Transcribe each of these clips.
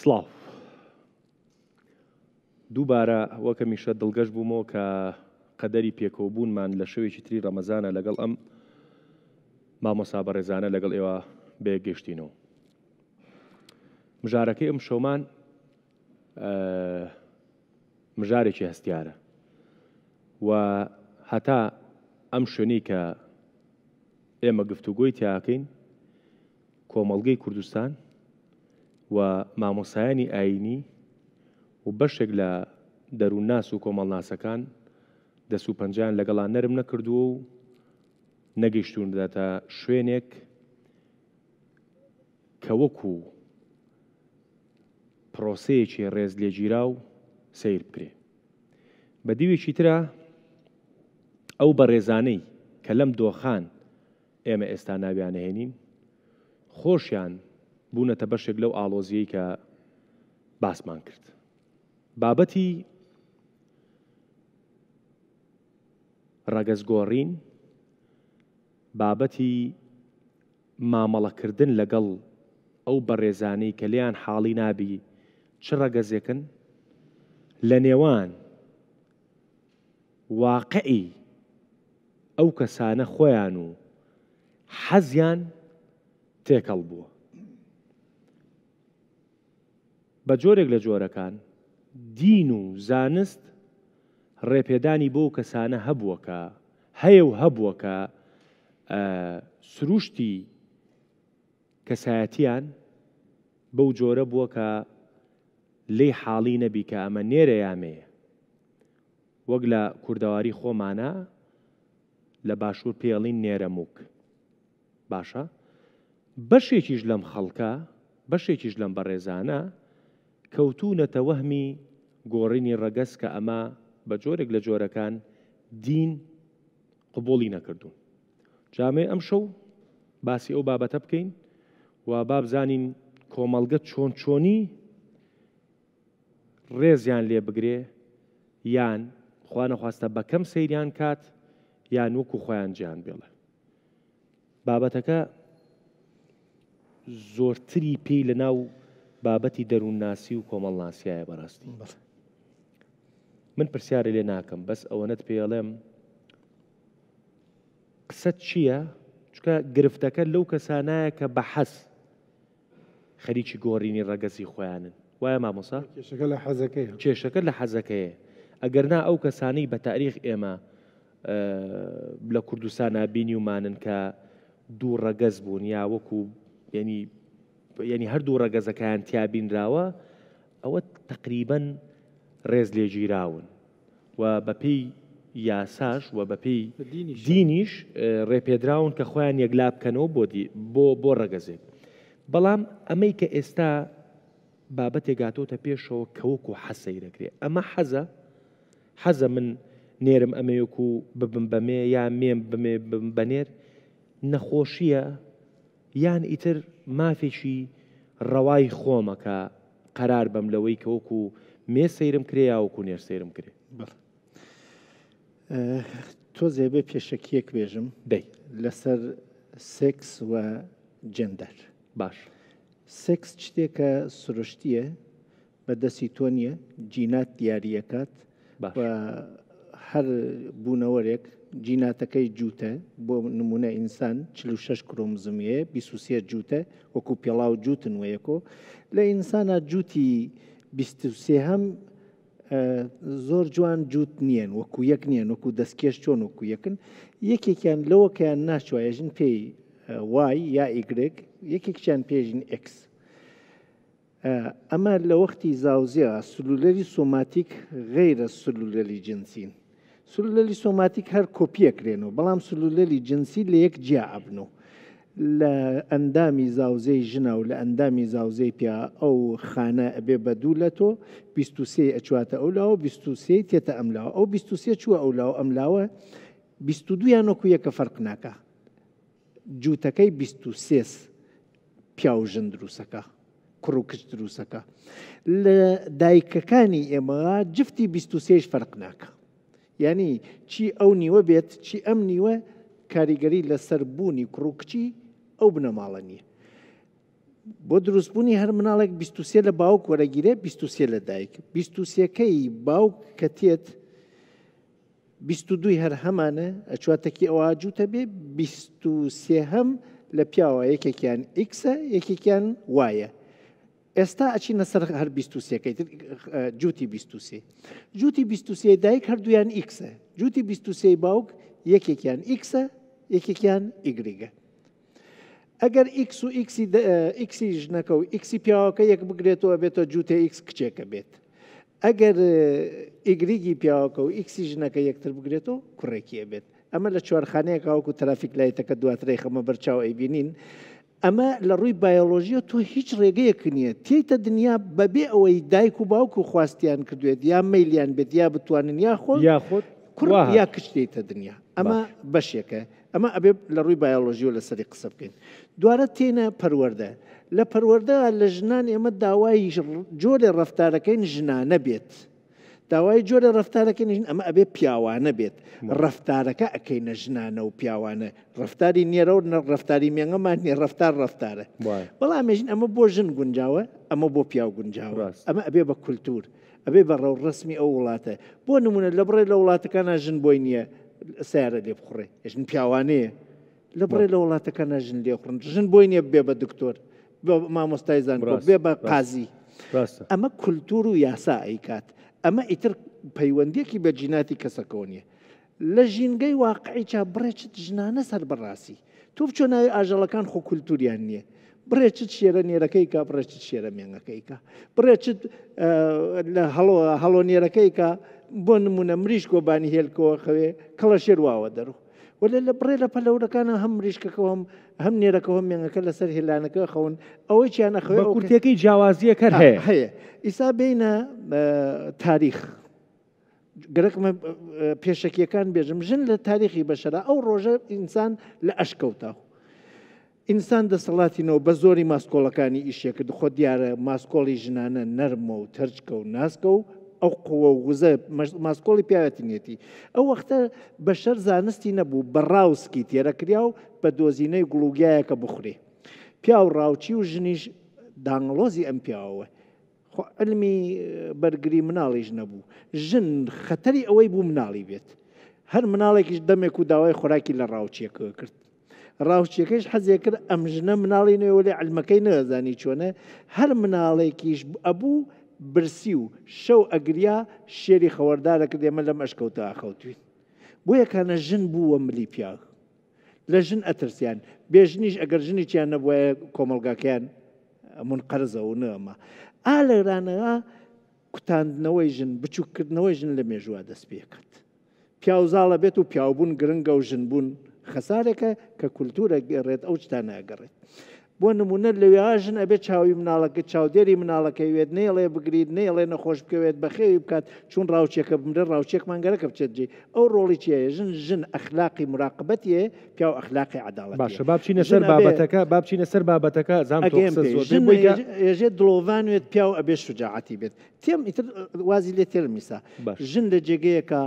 سڵاو. دووبارە وەک هەمیشە دڵگەش بوومەوە کە قەدەری پێکەوەبوونمان لە شەوێکی تری ڕەمەزانە لەگەڵ ئەم مامۆسا بەڕێزانە لەگەڵ ئێوە بەیەک گەشتینەوە. مژارەکەی ئەم شەومان مژارێکی هەستیارە و هەتا ئەم شوێنەی کە ئێمە گفتوگۆی تیاکەین کۆمەڵگەی کوردستان و مامۆستایانی ئایینی و بەشێک لە دەروونناس و کۆمەڵناسەکان دەست و پەنجەیان لەگەڵا نەرم نەکردووە و نەگەیشتوونەتە شوێنێک کە وەکو پرۆسەیەکی ڕێزلێگیراو سەیر بکرێ. بە دیوێکی ترا ئەو بەڕێزانەی کە لەم دۆخان ئێمە ئێستا ناویان ئەهێنین، خۆشیان بوونەتە بەشێک لەو ئاڵۆزییەی کە باسمان کرد. بابەتی ڕەگەزگۆڕین، بابەتی مامەڵەکردن لەگەڵ ئەو بەڕێزانەی کە لێیان حاڵی نابی چ ڕەگەزێکن، لە نێوان واقعی ئەو کەسانە خۆیان و حەزیان تێکەڵ بووە. بە جۆرێک لە جۆرەکان دین و زانست ڕێپێدانی بۆ کەسانە هەبووە کە هەیە و هەبووە کە سروشتی کەسایەتیان بەو جۆرە بووە کە لێی حاڵی نەبی کە ئەمە نێرە یا مێیە. وەک لە کوردەواری خۆمانا لە باشوور پێی ئەڵین نێرەمووک. باشە بەشێکیش لەم خەڵکە، بەشێکیش لەم بەڕێزانە کەوتوونەتە وەهمی گۆڕینی ڕەگەز کە ئەمە بە جۆرێک لە جۆرەکان دین قبوڵی نەکردوون. جامێ ئەمشەو باسی ئەو بابەتە بکەین و با بزانین کۆمەڵگە چۆن چۆنی ڕێزیان لێ بگرێ یان خوا نەخواستە بە کەم سەیریان کات یان وەکو خۆیان جیان بێڵێ. بابەتەکە زۆرتری پێی لە ناو بابەتی دەروونناسی و کۆمەڵناسیایە بەڕاستی. من پرسیارە لێ ناکەم بەس ئەوەنەت پێڵێم قسەت چییە؟ چونکە گرفتەکە لەو کەسانایە کە بە حەز خەریکی گۆڕینی ڕەگەزی خۆیانن. وایە مامۆستا؟ کێشەکە لە حەزەکەیە. کێشەکە لە حەزەکەیە. ئەگەر نا ئەو کەسانەی بە تاریخ ئێمە لە کوردستانا بینیومانن کە دوو ڕەگەز بوون یا وەکو یعنی یعنی هەردوو ڕەگەزەکەیان تیا بینراوە ئەوە تقریبن ڕێز لێگیراون. و بەپێی یاساش و بەپێی دینیش ڕێپێدراون کە خۆیان یەکلا بکەنەوە بۆ بۆ بۆ ڕەگەزێک. بەڵام ئەمەی کە ئێستا بابەتێک هاتۆتە پێشەوە کە وەکو حەز سەیرەکرێ ئەمە حەزە حەزە من نێرم ئەمەیەک و ببم بەمێ یا مێم بمێ بم بەنێر نەخۆشیە یان ئیتر مافێکی ڕەوای خۆمە کە قەرار بەم لەوەی کە وەکو مێ سەیرم کرێ یا وەکو نێر سەیرم کرێ. بەڵێ. تۆزێ بێ پێشەکییەک بێژم. دەی. لەسەر سێکس و جێندەر. باش. سێکس شتێکە سروشتییە، بە دەستی تۆ نییە، جینات دیارییەکات و هەر بوونەوەرێک جیناتەکەی جووتە، بۆ نموونە ئینسان 46 کرۆمزمی هەیە، 23 جووتە، وەکو پێڵاو جووتن وەیەکۆ. لە ئینسانا جووتی 23 هەم زۆر جوان جووت نییەن، وەکو یەک نییەن، وەکو دەستکێش چۆن وەکو یەکن، یەکێکیان لەوەکەیان ناچوە ئێژن پێی وای یا ئیگرێک، یەکێکیان پێژین ئێکس. ئەمە لە وەختی زاوزێ سلولەری سۆماتیک غەیرە سلولەری جنسین. سلولەری سۆماتیک هەر کۆپیەکرێنەوە، بەڵام سلولەری جنسی لە یەک جیا ئەبنەوە. لە ئەندامی زاوزێی ژنا و لە ئەندامی زاوزێی پیا ئەو خانە ئەبێ بە دوو لەتۆ، 23 ئەچواتە ئەو لاوە، 23 تێتە ئەم لاوە. ئەو 23 چووە ئەو لاوە ئەم لاوە، 22 یان وەکو یەکە فەرق ناکا. جووتەکەی 23 پیاو و ژن دروستەکە، کوڕ و کچ دروستەکە. لە دایکەکانی ئێمە جفتی 23 فەرق ناکە. یعنی چی ئەو نیوە بێت چی ئەم نیوە کاریگەری لەسەر بوونی کوڕ و کچی ئەو بنەماڵە نییە. بۆ دروستبوونی هەر مناڵێک 23 لە باوک وەرەگیرێ 23 لە دایک 23ەکەی باوک کە تێت 22 هەر هەمانە ئەچوە تەکی ئەوە جووتە بێ 23هەم لە پیاوە یەکێکیان ئیکسە یەکێکیان وایە ئێستا ئەچینە سەر هەر 23ەکەی تر جووتی 23 جووتی 23 دایک هەردوویان ئیکسە جووتی 23 باوک یەکێکیان ئیکسە یەکێکیان ئیگریگە ئەگەر ئیکس و ئیکسی ئیکسی ژنەکە و ئیکسی پیاوەکە یەک بگرێتەوە بێتەوە جووتە ئیکس کچێکە بێت ئەگەر ئیگریگی پیاوەکە و ئیکسی ژنەکە یەکتر بگرێتەوە کوڕێکی بێت ئەمە لە چوارخانەیەک وەکو traffic light ەکە دواترەی خەمە بەرچاو ئەیبینین ئەمە لە ڕووی بایۆلۆژیەوە تۆ هیچ ڕێگەیەک نییە تێیتە دنیا بەبێ ئەوەی دایک و باوک و خواستیان کردوێت یا مەیلیان بێت یا بتوانن یاخۆ یاخود کوڕ یا کچ تێیتە دنیا ئەمە بەشێکە ئەمە ئەبێ لە ڕووی بایۆلۆژیەوە لەسەری قسە بکەین دوارە تێنە پەروەردە لە پەروەردە لە ژنان ئێمە داوای جۆرێ ڕەفتارەکەین ژنانە بێت داوای جۆرە ڕەفتارەکەی ژن ئەمە ئەبێ پیاوانە بێت ڕەفتارەکە ئەکەینە ژنانە و پیاوانە ڕەفتاری نێرە و ڕەفتاری مێنگەمان نیە ڕەفتار ڕەفتارە بەڵام ژن ئەمە بۆ ژن گونجاوە ئەمە بۆ پیاو گونجاوە ئەمە ئەبێ بە کولتور ئەبێ بە ڕەوڕەسمی ئەو وڵاتە بۆ نمونە لە بڕێ لە وڵاتەکانە ژن بۆی نییە سیارە لێ بخوڕێ ژن پیاوانەیە لە بڕێ لە وڵاتەکانە ژن لێخوڕن ژن بۆی نییە بێ بە دکتۆر مامۆستای زانکۆ بێ بە قازی ئەمە کولتور و یاسا ئەیکات ئەمە ئیتر پەیوەندیەکی بە جیناتی کەسەکەەوە نییە لە ژینگەی واقعی چا بڕێچت ژنانە سەر بەڕاستی تۆ بچۆ ناوی ئاژەڵەکان خۆ کولتوریان نییە بڕێچت شێرە نێرەکەی کا بڕێچت شێرە مێنگەکەی کا بڕێچت لە هەڵۆ هەڵۆ نێرەکەی کا بۆ نمونە مریشکۆ بانی هێلکەوە خەوێ کەڵە شێر واوە دەرو وەلێ لە بڕێ لە پەلەورەکانە هەم مریشکەکە هەم هەم نێرەکە هەم مێنگەکە لەسەر هێلانەکە خەون ئەوەی چیان ئەخەوێ بە کورتەکەی جیاوازیەک هەر هەیە هەیە ئیسا بینە تاریخ گەرەکمە پێشەکیەکان بێژم ژن لە تاریخی بەشەرا ئەو ڕۆژە ئینسان لە ئەشکەوتە ئینسان دەسەڵاتی نەوە بە زۆری ماسکۆڵەکانی ئیشێ کرد خۆ دیارە ماسکۆڵی ژنانە نەرمە و تەرچکە و ناسکە و ئەو قووە و وزە ماسکۆڵی پیاوەتی نیەتی ئەو وەختە بەشەر زانستی نەبوو بە ڕاوسکی تێرەکریا و بە دۆزینەی گوڵوگیایەکە بخورێ پیاو ڕاوچی و ژنیش دانگڵۆزی ئەم پیاوەوە خۆ علمی بەرگری مناڵیش نەبوو ژن خەتەری ئەوەی بوو مناڵی بێت هەر مناڵێکیش دەمێک و داوای خۆراکی لە ڕاوچیەکە کرد ڕاوچیەکەیش حەزێ کرد ئەم ژنە مناڵی نوێ وەلێ عەلمەکەی نەزانی چۆنە هەر مناڵێکیش ئەبوو برسی و شەو ئەگریا شێری خەوەردارە کرد ئێمە لەم ئەشکەوتە ئاخەوتوین بۆیە کانە ژن بووە ملی پیاو لە ژن ئەترسیان بێژنیش ئەگەر ژنێکیان نەبوایە کۆمەڵگاکەیان منقەرزە و نەما ئا لەرانەوە کوتاندنەوەی ژن بچووکردنەوەی ژن لە مێژووە دەست پێکرد پیاو زاڵە بێت و پیاوبوون گرنگە و ژنبوون خەسارێکە کە کولتوورە گەڕێت ئەو شتانە ئەگەڕێت. بۆ نمونە لەوێا ژن ئەبێت چاوی مناڵەکە چاودێری مناڵەکەی وێت نەیڵێ بگریت نەیڵێ نەخۆش بکەوێت بەخێوی بکات چون ڕاوچێکە بمرێت ڕاوچێکمان گەرەکە بچێت جێ ئەو ڕۆڵی چیە ژن ژن ئەخلاقی مراقبەتیە پیاو ئەخلاقی عەداڵەتیە باشە با بچینە سەر بابەتەکە با بچینە سەر بابەتەکە زام تۆ ئەگەم قسە پێ زۆر ژن بۆی کە ئێژێ دڵۆڤان وێت پیاو ئەبێ شوجاعەتی بێت تێم ئیتر وازی لێ تێرم ئیسا باش. ژن لە جێگەیەکە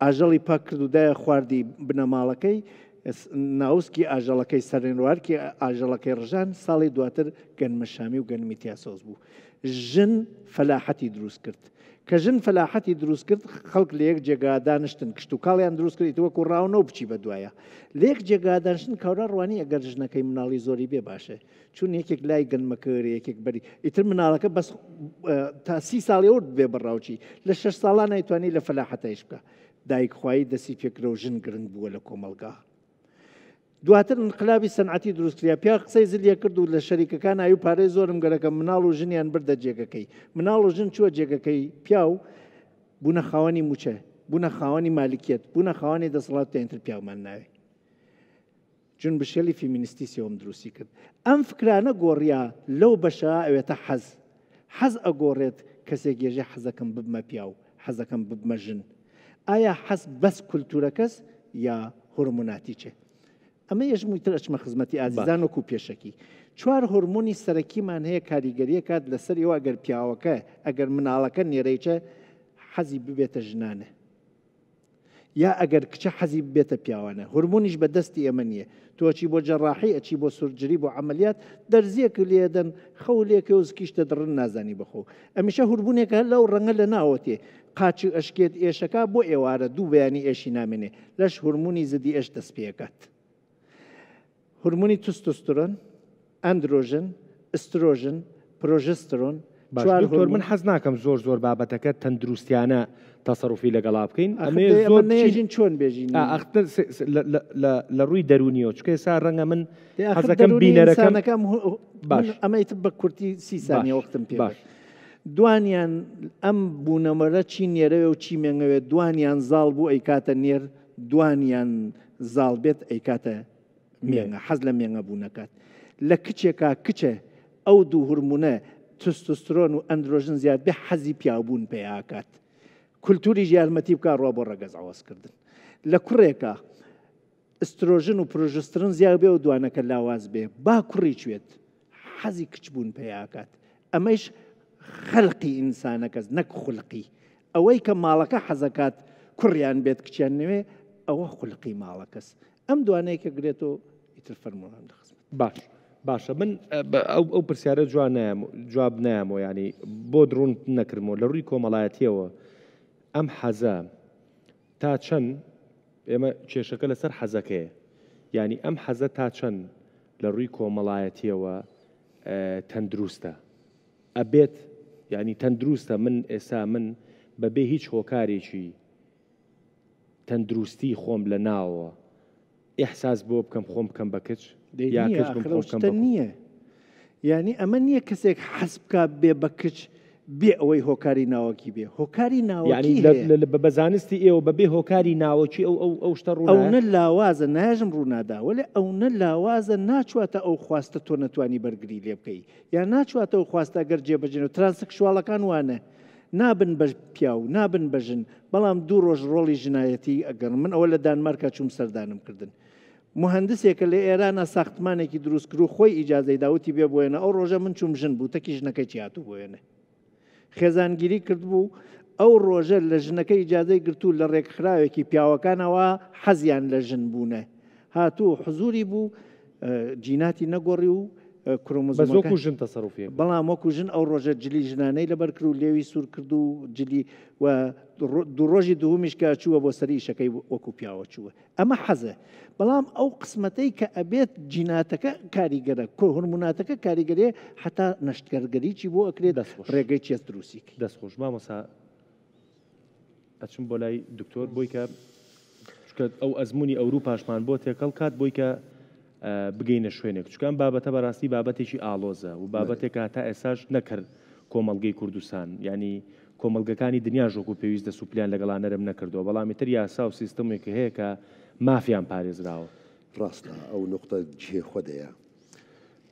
ئاژەڵی پاک کرد و دایە خواردی بنەماڵەکەی ناوسکی ئاژەڵەکەی سەرنوارکی ئاژەڵەکەی ڕژان ساڵی دواتر گەنمەشامی و گەنمی تیا سەوز بوو ژن فەلاحەتی دروست کرد کە ژن فەلاحەتی دروست کرد خەڵک لە یەک جێگا دانیشتن کشت و کاڵیان دروست کرد وەکو ڕاونەوە بچی بە دوایە لە یەک جێگا دانیشتن کاورا ڕوانی ئەگەر ژنەکەی مناڵی زۆری بێ باشە چون یەکێک لای گەنمەکەرە یەکێک بەری ئیتر مناڵەکە بەس تا سی ساڵی ورد بێ بەڕاوچی لە شش ساڵان نایتوانی لە فەلاحەتایش بکە دایک خوایی دەسی پێکرە و ژن گرنگ بووە لە کۆمەڵگا دواتر انقلابی سەنعەتی دروستکرا پیا قسەی زلیە کرد و لە شەریکەکان ئایو پارەی زۆرم گەرەکە مناڵ و ژنیان بردە جێگەکەی مناڵ و ژن چووە جێگەکەی پیاو بوونە خاوەنی موچە بوونە خاوەنی مالکیت بوونە خاوەنی دەسەڵات تێنتر پیاومان ناوێ جونبشێلی فیمینستی سێوەم دروستی کرد ئەم فکرانە گۆڕیا لەو بەشە ئەوێتە حەز حەز ئەگۆڕێت کەسێک یەژێ حەزەکەم ببمە پیاو حەزەکەم ببمە ژن ئایا حەز بەس کولتورەکەس یا هۆرمۆناتیچێ ئەمە یەژم ویتر ئەچمە خزمەتی ئازیزان وەکو پێشەکی چوار هۆرمۆنی سەرەکیمان هەیە کاریگەریە کات لەسەر ئێوە ئەگەر پیاوەکە ئەگەر مناڵەکە نێرەیچە حەزی ببێتە ژنانە. یا ئەگەر کچە حەزی ببێتە پیاوانە. هورمونیش بە دەستی ئێمە نییە. تۆ ئەچی بۆ جەڕاحی، ئەچی بۆ surgery، بۆ عەمەلیات، دەرزییەک لێدەن، خەو لێکەی و زکیش دەدڕن نازانی بەخۆ. ئەمیشە هورمونێکە هەر لەو ڕەنگە لە ناوە تێ. قاچی ئەشکێت ئێشەکا بۆ ئێوارە دوو بەیانی ئێشی نامێنێ. لەش هورمونی زدی ئێش دەست پێکات. هورمونی تستۆسترۆن، ئەندرۆژن، ئسترۆژن، پرۆژسترۆن، باش چوار دکتۆر من هورمون. حەز ناکەم زۆر زۆر بابەتەکە تەندروستیانە تەسەروفی لەگەڵا بکەین ئاخر ئەمەیە دەی ئەمە زۆر بچین نەیەژین چۆن بێژین؟ ئا ئەختر لە ڕووی دەروونیەوە چونکە ئێستا ڕەنگە من دەی ئاخر حەزەکەم دەروونی بینەرەکەم ئینسانەکە ئەم هو- من باش ئەمە ئیتر بە کورتی سی سانیە باش وەختم پێ باش بێت. دوانیان ئەم بوونەوەرە چی نێرەوێ و چی مێنگەوێ دوانیان زاڵ بوو ئەیکاتە نێر دوانیان زاڵ بێت ئەیکاتە مێنگە حەز لە مێنگە بوو نەکات لە کچێکا کچە ئەو دوو هورمونە تستۆسترۆن و ئەندرۆژن زیاد بێ حەزی پیاوبوون پەیاکات کولتوریش یارمەتی بکا ڕوا بۆ ڕەگەز عەوەزکردن لە کوڕێکا ئسترۆژن و پرۆژسترن زیاد بێ و دوانەکە لاواز بێ با کوڕی چوێت حەزی کچ بوون پەیاکات ئەمەیش خەلقی ئینسانەکەس نەک خولقی ئەوەی کە ماڵەکە حەزەکات کوڕیان بێت کچیان نەوێ ئەوە خولقی ماڵەکەس ئەم دوانەی کە گرێتۆ ئیتر فەرمووان لە خزمەت. باش باشە من ئەو ئەو پرسیارە جوان نایەم جواب نایەمەوە یانی بۆت ڕوون نەکردمەوە لە ڕووی کۆمەڵایەتیەوە ئەم حەزە تا چەند ئێمە کێشەکە لەسەر حەزەکەیە یانی ئەم حەزە تا چەند لە ڕووی کۆمەڵایەتیەوە تەندروستە ئەبێت یانی تەندروستە من ئێستا من بەبێ هیچ هۆکارێکی تەندروستی خۆم لە ناوەوە ئیحساس بۆ بکەم خۆم بکەم بە کچ دەی یا نییە کچ بم ئاخر خۆم ئەو بکەم شتە بە کوڕ؟ نییە یعنی ئەمە نییە کەسێک حەز بکا بێ بە کچ بێ ئەوەی هۆکاری ناوەکی بێ هۆکاری یعنی ناوەکی لە هەیە لە لە بە زانستی ئێوە بەبێ هۆکاری ناوەکی ئەو ئەو ئەو شتە ڕوونایە؟ ئەونە لاوازە نایەژم ڕوونادا وەلێ ئەونە لاوازە ناچواتە ئەو خواستە تۆ نەتوانی بەرگری لێ بکەی یا ناچواتە ئەو خواستە گەر جێبەجێ نەبێ transsexual ەکان وانە نابن بە پیاو نابن بە ژن بەڵام دوو ڕۆژ ڕۆڵی ژنایەتی ئەگەڕن من ئەوە لە دانمارکا چووم سەردانم کردن موهەندسێکە لە ئێرانە ساختمانێکی دروست کرد و خۆی ئیجازەی دا وتی بێ بۆیەنە ئەو ڕۆژە من چووم ژن بوو تەکی ژنەکەی چی هاتوو بۆیەنە خێزانگیری کردبوو ئەو ڕۆژە لە ژنەکە ئیجازەی گرتوو لە ڕێکخراوێکی پیاوەکانەوە حەزیان لە ژن بوونە هاتوو حزوری بوو جیناتی نەگۆڕی و بەس کرۆمۆزۆمەکە وەکو ژن تەسەروفی کرد. بەڵام وەکو ژن ئەو ڕۆژە جلی ژنانەی لەبەر کرد و لێوی سوور کرد و جلی و دوو ڕۆژی دوومیش کە چووە بۆ سەری ئیشەکەی وەکو پیاوە چووە ئەمە حەزە بەڵام ئەو قسمەتەی کە ئەبێت جیناتەکە کاریگەرە کۆ هورموناتەکە کاریگەریە حتا نەشتگەرگەریی بۆ ئەکرێت دەست خۆش. ڕێگەی چێت دروستی کەی. دەست خۆش مامۆستا ئەچم بۆ لای دکتۆر بۆی کە چونکە ئەو ئەزمموی ئەوروپاشمان بۆ تێکەڵ کات بۆی کە بگەینە شوێنێک چکان بابەتە بەڕاستی بابەتێکی ئاڵۆزە و بابەتێکە تا ئێساش نەکرد کۆمەڵگەی کوردستان ینی کۆمەڵگەکانی دنیاش وەکو پێویست دەست و پلیان لەگەڵا نەرم نەکردووە بەڵام ئیتر یاسا و سیستمێک هەیە کە مافیان پارێزراوە. ڕاستە ئەو نوقتە جێ خۆدەیە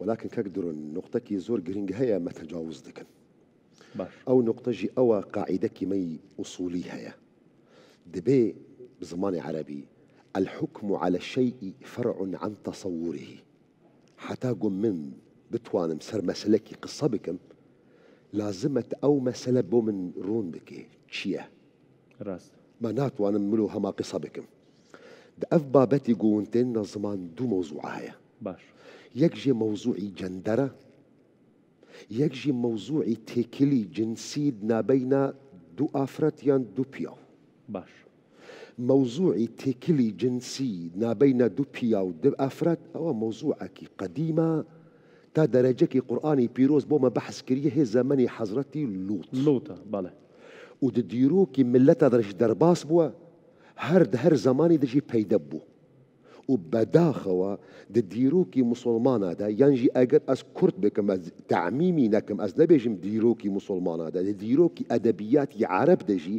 وەلاکن کەک درون نوقتەکی زۆر گرنگ هەیە مە تەجاوز دکن باش. ئەو نوقتە ژی ئەوە قاعیدەکی مەی ئوسولی هەیە دبێ بزمانی عەرەبی الحکم علی الشیء فرع عن تصوره حەتا گو من بتوانم سەر مەسەلەکی قسە بکەم لازمە تە ئەو مەسەلە بۆ من ڕوون بکێ چیە؟ ڕاستە. ما ناتوانم ملو هەما قسە بکم. دە ئەڤ بابەتی گو ون تێننە زمان دوو مەوزوعە هەیە. باش. یەک ژێ مەوزوعی جەندەرە، یەک ژی مەوزوعی تێکلی جنسی نابەینا دوو ئافرەت یان دوو پیاو. باش. مەوزوعی تێکلی جنسی نابەینە دو پیاو دو ئافرەت ئەوە مەوزوعەکی قەدیمە تا دەرەجەکی قورئانی پیرۆز بۆ مە بەحس کریە هێ زەمەنی حەزرەتی لوط. لوطە بەڵێ. و د دیرۆکی ملەتە دەرش دەرباس بوە هەر د هەر زەمانی دژی پەیدە بوو. و بەداخەوە دە دیرۆکی موسوڵمانادا یانژی ئەگەر ئەز کورت بکەم ئەز تەعمیمی نەکەم ئەز نەبێژم دیرۆکی موسوڵمانادا دە دیرۆکی ئەدەبیاتی عەرەب دەژی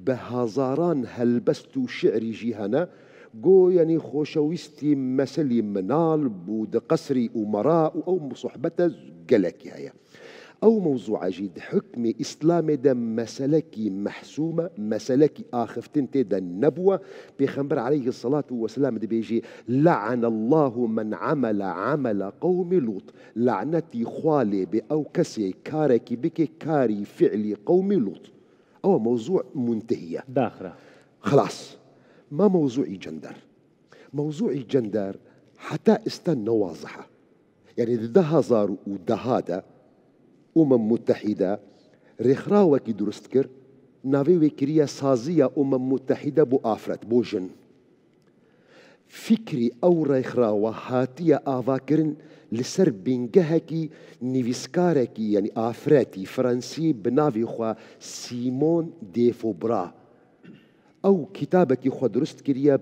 بە هەزاران هەلبەست و شیعری ژی هەنە گۆ یەنی خۆشەویستی مەسەلی مناڵ بوو دە قەسری ئومەرا و ئەو سوحبەتە گەلەکی هەیە. ئەو مەوزوعە ژی د حوکمی ئیسلامێ دە مەسەلەکی مەحسومە، مەسەلەکی ئاخفتن تێدە نەبووە، پێخەمبەر علیه الصلوة والسلام دبێژێ، لعن اللە من عمل عمل قوم لوط، لەعنەتی خوا لێ بێ ئەو کەسێ کارەکی بکێ کاری فعلی قەومی لوط. ئەوە مەوزوع مونتهیە. داخرا. خلاص. ما مەوزوعی جەندەر مەوزوعی جەندەر حتا ئێستا نەوازحە یعنی لە 2010 دا ئومەم موتەحیدە رێکخراوەکی دروست کرد ناوێ وێ کریە سازیە ئومەم موتەحیدە بۆ ئافرەت بۆ ژن. فیکری ئەو ڕێکخراوە هاتیە ئاڤاکرن لەسەر بینگەهەکی نویسکارەکی یعنی ئافرەتی فەرەنسی بە ناوی خوا سیمۆن دێفۆبرا ئەو کتابەکی خوا دروست کریە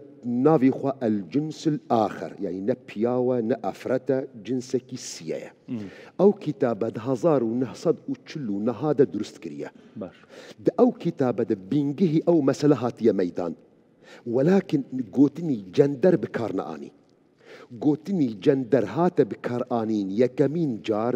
ناوی خوا الجنس الآخر یعنی نە پیاوە نە ئافرەتە جنسێکی سیەیە ئەو کتابە 1949 دە دروست کریە باش دە ئەو کتابە دە بینگهی ئەو مەسەلە هاتیە مەیدان وەلاکن گۆتنی جەندەر بکار نەئانی. گۆتنی جەندەر هاتە بکارئانین یەکەمین جار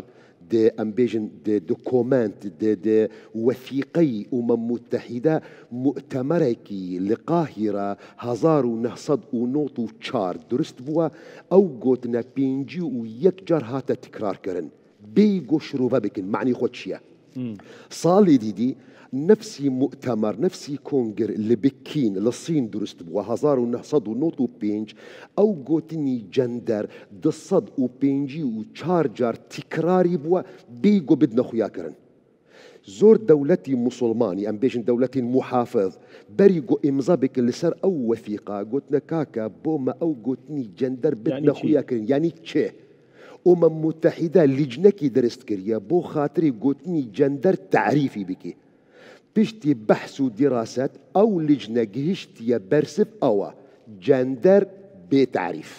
دە ئەم بێژن دە دۆکۆمێنت دە دە وەثیقەی ئومەم موتەحیدە موئتەمەرێکی لە قاهیرە 1994 دروست بووە ئەو گۆتنە 51 جار هاتە تکرار کردن بێی گۆ شرۆڤە بکن مەعنی خۆ چییە؟ ساڵی دیدی نەفسی موئتەمەر نەفسی کۆنگر لە بکین لە سین دروست بووە 1995 ئەو گۆتنی جەندەر 254 جار تکراری بووە بێی گۆ بدنە خویاکردن. زۆر دەولەتی موسڵمانی ئەم بێژن دەولەتی موحافظ بەری گۆ ئیمزا بکن لەسەر ئەو وەثیقە گوتنە کاکە بۆمە ئەو گوتنی جەندەر بدنە خویاکردن یعنی چێ؟ ئومەم موتەحیدە لیجنەکی درست کریە بۆ خاتری گوتنی جەندەر تەعریفی بکی. پشتی بەحس و دیراسەت ئەو لیجنە گهیشتیە بەرسف ئەوە جەندەر بێ تەعریف.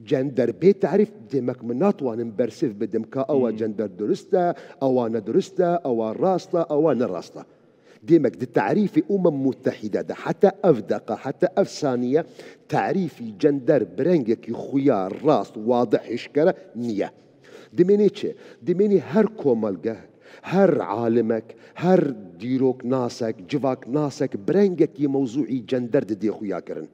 جەندەر بێ تەعریف دێمەک من ناتوانم بەرسف بدم کە ئەوە جەندەر درستە ئەوە نەدرستە ئەوە ڕاستە ئەوە نەڕاستە. دێمەک د تەعریفی ئومەم موتەحیدە دە حتا ئەف دەقە حتا ئەف سانیە تەعریفی جەندەر برەنگێکی خویا ڕاست واضح ئشکەرە نییە. دمێنێ چێ؟ دمێنێ هەر کۆمەلگە هەر عالمەک هەر دیرۆک ناسەک جڤاک ناسەک برەنگێکی مەوزوعی جەندەر ددێ خویاکردن.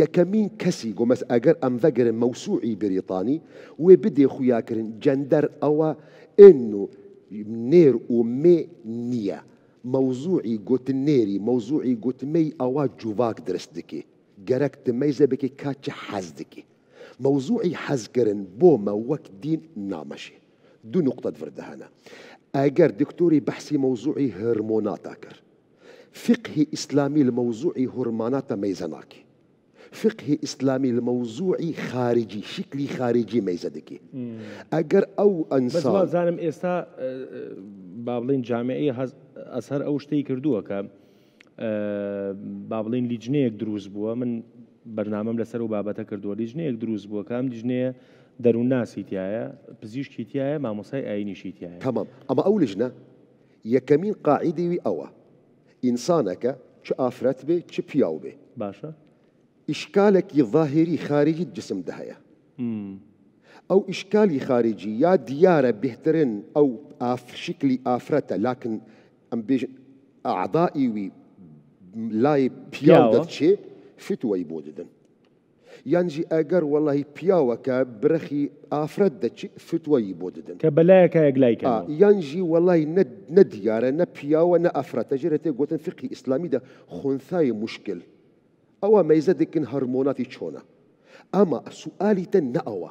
یەکەمین کەسی گۆمەس ئەگەر ئەم ڤەگرن مەوسوعی بریتانی وێ بدێ خویاکردن جەندەر ئەوە ئێن و نێر و مێ نییە. مەوزوعی گوت نێری مەوزوعی گوتمەی ئەوە جوڤاک درست دکی گەرەک تمەیزە بکی کا چ حەز دکی مەوزوعی حەزکردن بۆمە وەک دین نامەشێ. دوو نقطە ڤردە هەنە. ئەگەر دکتۆری بەحسی مەوزوعی هۆرمۆناتا کرد فقهی ئیسلامی لە مەوزوعی هۆرمۆناتە مەیزە ناکێ. فقهی ئیسلامی لە مەوزوعی خارجی شکلی خارجی مەیزە دکی. ئەگەر ئەو بەس ئەنسان وازانم ئێستا با بڵین جامعی ئەزهەر ئەو شتەی کردووە کە با بڵین لیجنەیەک دروست بووە. من بەرنامەم لەسەر و بابەتە کردووە. لیجنەیەک دروست بووە کە ئەم لیجنەیە دەروونناسی تایە، پزیشکی تایە، مامۆسای ئاینیشی تایە. تەمام ئەمە ئەو لیژنە یەکەمین قاعیدەوی ئەوە ئینسانەکە چ ئافرەت بێ چ پیاو بێ باشە ئیشکالێکی ظاهری خارجی جسم دە هەیە. ئەو ئیشکالی خارجی یا دیارە بهترن ئەو شکلی ئافرەتە لاکن ئەم بێژ ئەعضائی وی لای پیاو دەچێ فتوەی بۆ ددن. یانجی ئەگەر وەڵی پیاوەکە برەخی ئافرەت دەچی فتوەی بۆ ددن. کە بەلایەکە یەکلای کەنەوە. یانجی وەڵی نە دیارە نە پیاوە نە ئافرەتە ژێرە تێ گوتن فقهی ئیسلامیدا خونثای مشکل ئەوە مەیزە دەکەن هەرمۆناتی چۆنە. ئەما سوئالی تە نە ئەوە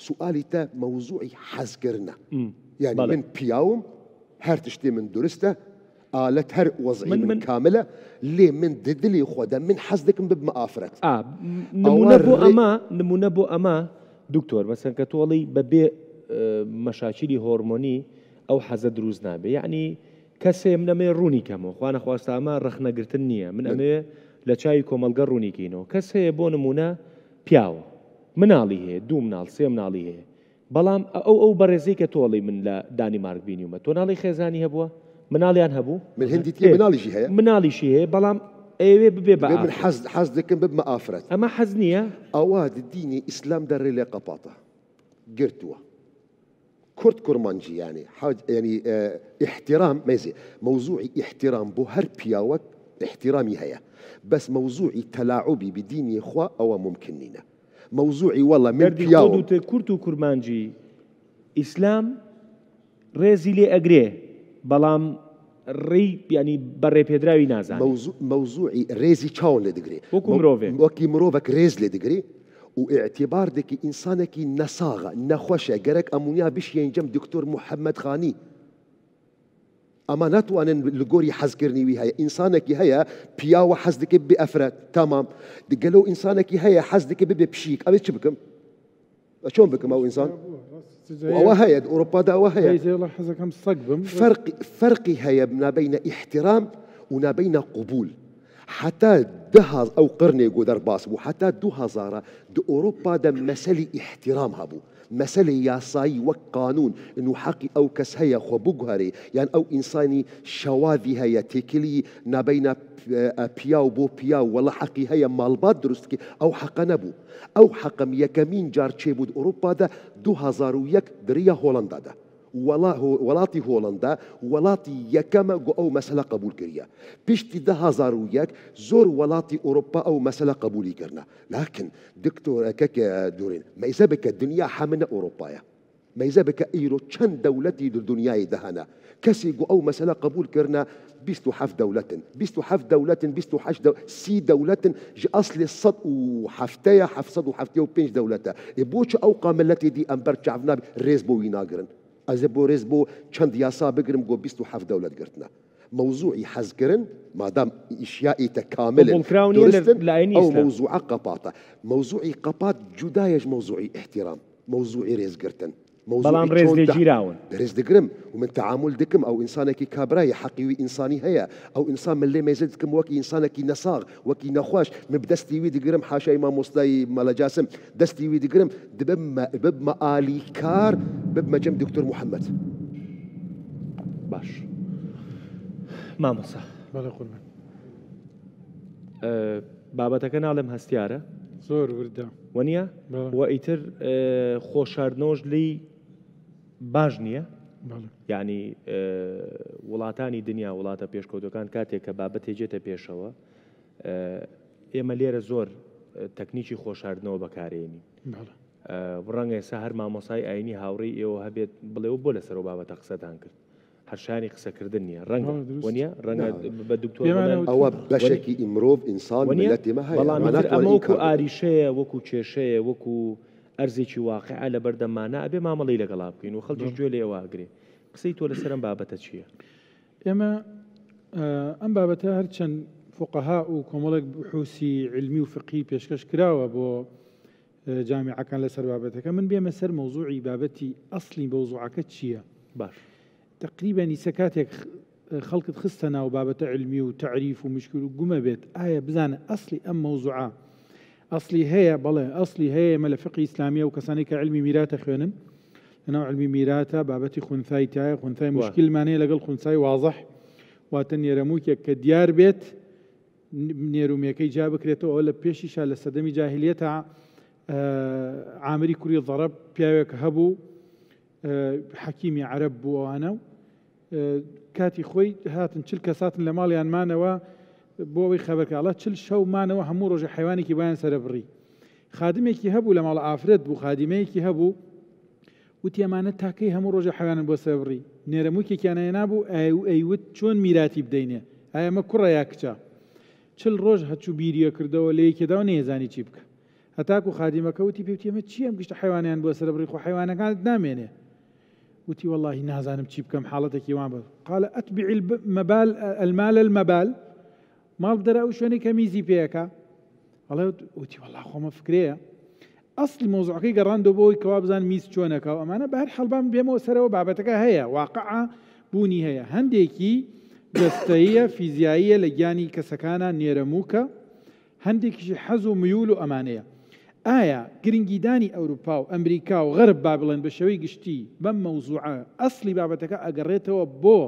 سوئالی تە مەوزوعی حەزکردنە. یعنی من پیاوم هەر تشتێ من درستە ئالەت هەر وەزعی من کاملە لێ من ددلی خۆدە من حەز دەکەم ببمە ئافرەت. نمونە بۆ ئەمە نمونە بۆ ئەمە دکتۆر مەسەن کە تۆڵی بەبێ مەشاکیلی هۆرمۆنی ئەو حەزە دروست نابێ. یعنی کەسێ من ئەمێ ڕوونی کەمەوە خوا نەخواستە ئەمە ڕەخنەگرتن نییە من ئەمێ لە چاوی کۆمەڵگە ڕوونی کەینەوە. کەس هەیە بۆ نمونە پیاوە مناڵی هەیە دوو مناڵ سێ مناڵی هەیە بەڵام ئەو ئەو بەڕێزەی کە تۆڵی من لە دانیمارک بینیومە تۆ ناڵی خێزانی هەبووە مناڵیان هەبوو؟ من هەندی تێ مناڵیشی هەیە. مناڵیشی هەیە بەڵام ئەیەوێ ببێ بە من حەز دەکەم ببمە ئافرەت. ئەمە حەز نییە؟ ئەوە دینی ئیسلام دەڕێ لێ قەپاتە گرتووە. کورد کورمانجی یعنی حاج یعنی احترام مێزێ مەوزوعی احترام بۆ هەر پیاوەک احترامی هەیە بەس مەوزوعی تەلاعوبی بدینی خوا ئەوە ممکن نینە. مەوزوعی وەڵە من دەردی پیاوم. خۆت و کورت و کورمانجی ئیسلام ڕێزی لێ ئەگرێ بەڵام ڕێی یانی بە ڕێپێدراوی نازانێ. مەوزوعی ڕێزی چاون لێ دەگرێ؟ وەکو مرۆڤێک. وەکی مرۆڤەک ڕێز لێ دەگرێ و ئیعتیبار دەکی ئینسانێکی نەساغە، نەخۆشە، گەرەک ئەمونیا بشیەین جەم دکتۆر محەمەد خانی. ئەما ناتوانن لە گۆری حەزکردنی وی هەیە ئینسانێکی هەیە پیاوە حەز دەکەی ببێ ئەفرەت تەمام گەلۆ ئینسانێکی هەیە حەز دەکەی ببێ پشیک ئەوێ چ بکەم؟ چۆن بکەم ئەو ئینسان ئەوە هەیە ئەوروپادا ئەوە هەیە حەزەکەم سەگ بم فەرقی هەیە نابینە ئیحترام و نابینە قبول حتا ده ئەو قرنێک و دەرباس بوو حتا 2000 د ئەوروپادا مەسەلی ئیحترام هەبوو مەسەلەی یاسایی وەک قانون انو حەقی ئەو کەس هەیە خۆ بگوهرێ یان ئەو ئینسانی شەواذی هەیە تێکلی نابەینە پیاو بۆ پیاو وەڵا حەقی هەیە ماڵبات دروست بکێ ئەو حەقە نەبوو ئەو حەقەم یەکەمین جار چێ بوود ئوروپادا 2001 دریا هۆڵەندادا وەڵا وەڵاتی هۆڵەندا وەڵاتی یەکەمە گۆ ئەو مەسەلە قەبول کریە پشتی 2001 زۆر وەڵاتی ئوروپا ئەو مەسەلە قەبولی کرنە لكن دکتۆر کەک دورین مەیزە بکە دنیا حەمە نە ئۆرۆپایە مەیزە بکە ئیرۆ چەند دەولەتی در دنیای دهەنە کەسی گو ئەو مەسەلە قبول کرنە 27 دەولەتن 27 دەولەتن 28 دە 30 دەولەتن ji ئەسلی 170 775 دەولەتە ئێ بۆچ ئەو قا ملەتی دی ئەم بەر چاو نابی ڕێز بۆ وی ناگرن ئەزێ بۆ ڕێز بۆ چەند یاسا بگرم گۆ 27 دەولەت گرتنە مەوزوعی حەزکردن مادام ئیشیائی تە کاملن قبوڵکراو نییە لە دروستن لایەنی ئەو ئیسلام. مەوزوعە قەپاتە مەوزوعی قەپات جودایەش مەوزوعی ئیحتیرام مەوزوعی رێزگرتن بەڵام مەوزوعی ڕێز چۆن لێ دە گیراون. رێز دەگرم و من تەعامول دکم ئەو ئینسانێکی کابرایە حەقی وی ئینسانی هەیە ئەو ئینسان من لێ مێزە دکم وەکی ئینسانێکی نەساغ وەکی نەخۆش من بدەستی وی دگرم حاشای مامۆستای مەلا جاسم دەستی وی دگرم دببمە ببمە ئالیکار ببمە جەم دکتۆر محەممەد. باش مامۆستا. بەڵێ قوربان. بابەتەکە ناڵێم هەستیارە. زۆر وردە. وەنیە؟ بەڵێ. و ئیتر خۆشاردنەوەش لێی باش نییە. بەڵێ. یعنی وڵاتانی دنیا وڵاتە پێشکەوتەکان کاتێک کە بابەتێک جێتە پێشەوە ئێمە لێرە زۆر تەکنیکی خۆشاردنەوە بەکارێنین. بەڵێ. ڕەنگە ئێستا هەر مامۆسای ئاینی هاوڕێی ئێوە هەبێت بڵێ و بۆ لەسەر ئەو بابەتە قسەتان کرد. هەر شایانی قسەکردن نییە. ڕەنگە. بەڵێ، دروست. وەنیە؟ ڕەنگە نا. بە دکتۆر پێمانە بڵێن وت- ئەوە بەشێکی ئیمرۆڤ ئینسان وەنیە؟ ملەتی مە هەیە. بەڵام ما ئیتر ناتوانین ئەمە وەکو ئینکار بکەین. ئاریشەیە، وەکو کێشەیە، وەکو ئەرزێکی واقعە لە بەردەمانە ئەبێ مامەڵەی لەگەڵا بکەین و خەڵکیش بەڵێ. گوێ لێ ئێوە ئەگرێ. قسەی تۆ لەسەر ئەم بابەتە چییە؟ ئێمە ئەم بابەتە هەرچەند فقەها و کۆمەڵێک بحوسی علمی و فقهی پێشکەش کراوە بۆ جامیعەکان لەسەر بابەتەکە، من بێمە سەر مەوزوعی بابەتی ئەسلی مەوزوعەکە چییە؟ باش. تقریبا ئیسە کاتێک خەڵکت خستە ناو بابەتە علمی و تەعریف و مشکل و گومە بێت، ئایا بزانە ئەسلی ئەم مەوزوعە ئەسلی هەیە؟ بەڵێ ئەسلی هەیە. ئێمە لە فقهی ئیسلامیە و کەسانی کە علمی میراتە خوێنن، لەناو علمی میراتە بابەتی خونسای تایە، خونسای مشکلمانەیە لەگەڵ خونسای وازح، واتە نێرەمووکێک کە دیار بێت نێرومێکەی جا بکرێتەوە. ئەوە لە پێشیشا لە سەدەمی جاهلیەتە، عامری کوڕی ضەرەب پیاوێک هەبوو، حەکیمی عەرەب بوو ئەوانە و، کاتی خۆی هاتن 40 کەساتن لە ماڵیان مانەوە بۆ ئەوەی خەبەرکە. ئەڵا 40 شەو مانەوە، هەموو ڕۆژە حیوانێکی بایان سەرە بڕی. خادمێکی هەبوو لە ماڵ ئافرەت بوو، خادیمەیەکی هەبوو، وتی ئەمانە تاکەی هەموو ڕۆژە حیوانن بۆ سەر بڕی. نێرەمووکێکیان هێنابوو، ئەیوت چۆن میراتی بدەینێ، ئایا ئەمە کوڕە یا کچە؟ 40 ڕۆژ هەچوو بیریە کردەوە لە یەکێداوە نەیزانی چی بکە. هەتاکو خادیمەکە وتی پێوتی ئەمە چی ئەم گشتە حیوانیان بۆ سەر بڕی، خۆ حیوانەکانت نامێنێ. وتی واللهی نازانم چی بکەم، حاڵەتێکی وان بە. قال ئەتبع المال المبال، ماڵ بدەرە ئەو شوێنەی کە میزی پێیەکە. ئەڵێ وتی والله خۆمە فکرەیە. ئەسلی مەوزوعەکەی گەڕاندەوە بۆ ئەوەی کەوا بزان میز چۆنەکە و ئەمانە. بە هەر حاڵ بام بێمەوە سەرەوە، بابەتەکە هەیە، واقعە بوونی هەیە، هەندێکی جەستەییە، فیزیاییە لە گیانی کەسەکانە، نێرەمووکە، هەندێکیشی حەز و میول و ئەمانەیە. ئایا گرنگیدانی ئەوروپا و ئەمریکا و غەرب با بڵێن بە شێوەی گشتی بەم مەوزوعە ئەسلی بابەتەکە ئەگەڕێتەوە بۆ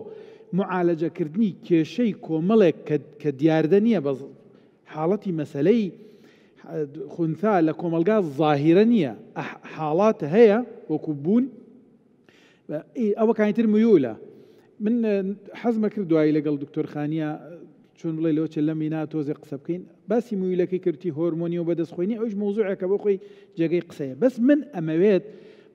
معالەجەکردنی کێشەی کۆمەڵێک کە دیاردە نییە، بە حاڵەتی مەسەلەی خونثا لە کۆمەلگا ظاهیرە نییە، حاڵات هەیە وەکو بوون، ئەوەکانی تر میولە. من حەزمە کرد دوایی لەگەڵ دکتۆر خانیە چۆن بڵێ لەوە چێ لەم مینا تۆزێ قسە بکەین، باسی میولەکەی کردی هۆرمۆنی و بەدەستخۆینی، ئەویش مەوزوعێکە بۆ خۆی جێگەی قسەیە. بەس من ئەمەوێت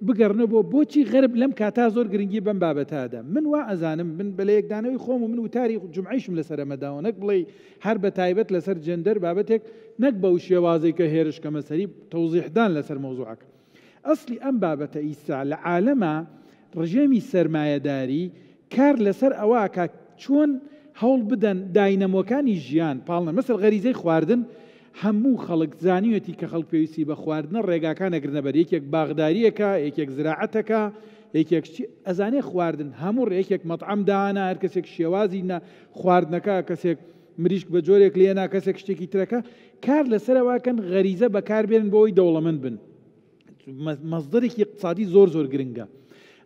بگەڕنەوە بۆ بۆچی غەرب لەم کاتا زۆر گرنگی بەم بابەتە ئەدا من وا ئەزانم من بە لەیەکدانەوەی خۆم و من وتاری جومعەیشم لەسەر ئەمە داوە نەک بڵێی هەر بە تایبەت لەسەر جێندەر بابەتێک نەک بەو شێوازەی کە هێرش کەمە سەری تەوزیحدان لەسەر مەوزوعەکە ئەسلی ئەم بابەتە ئیستا لە عالەما ڕژێمی سەرمایەداری کار لەسەر ئەوە ئەکا چۆن هەوڵ بدەن داینەمۆکانی ژیان پاڵنەر مەسەل غەریزەی خواردن هەموو خەڵک زانیوێتی کە خەڵک پێویستی بە خواردنە ڕێگاکان ئەگرنە بەر یەکێک باخداریەکە یەکێک زراعەتەکە یەکێک چی ئەزانێ خواردن هەموو ڕێ یەکێک مەتعەم دانا هەر کەسێک شێوازی نە خواردنەکە کەسێک مریشک بە جۆرێک لێنا کەسێک شتێکی ترەکە کار لەسەرەوە کەن غەریزە بەکاربێنن بۆ ئەوەی دەوڵەمەند بن مەسدەرێکی اقتصادی زۆر زۆر گرنگە.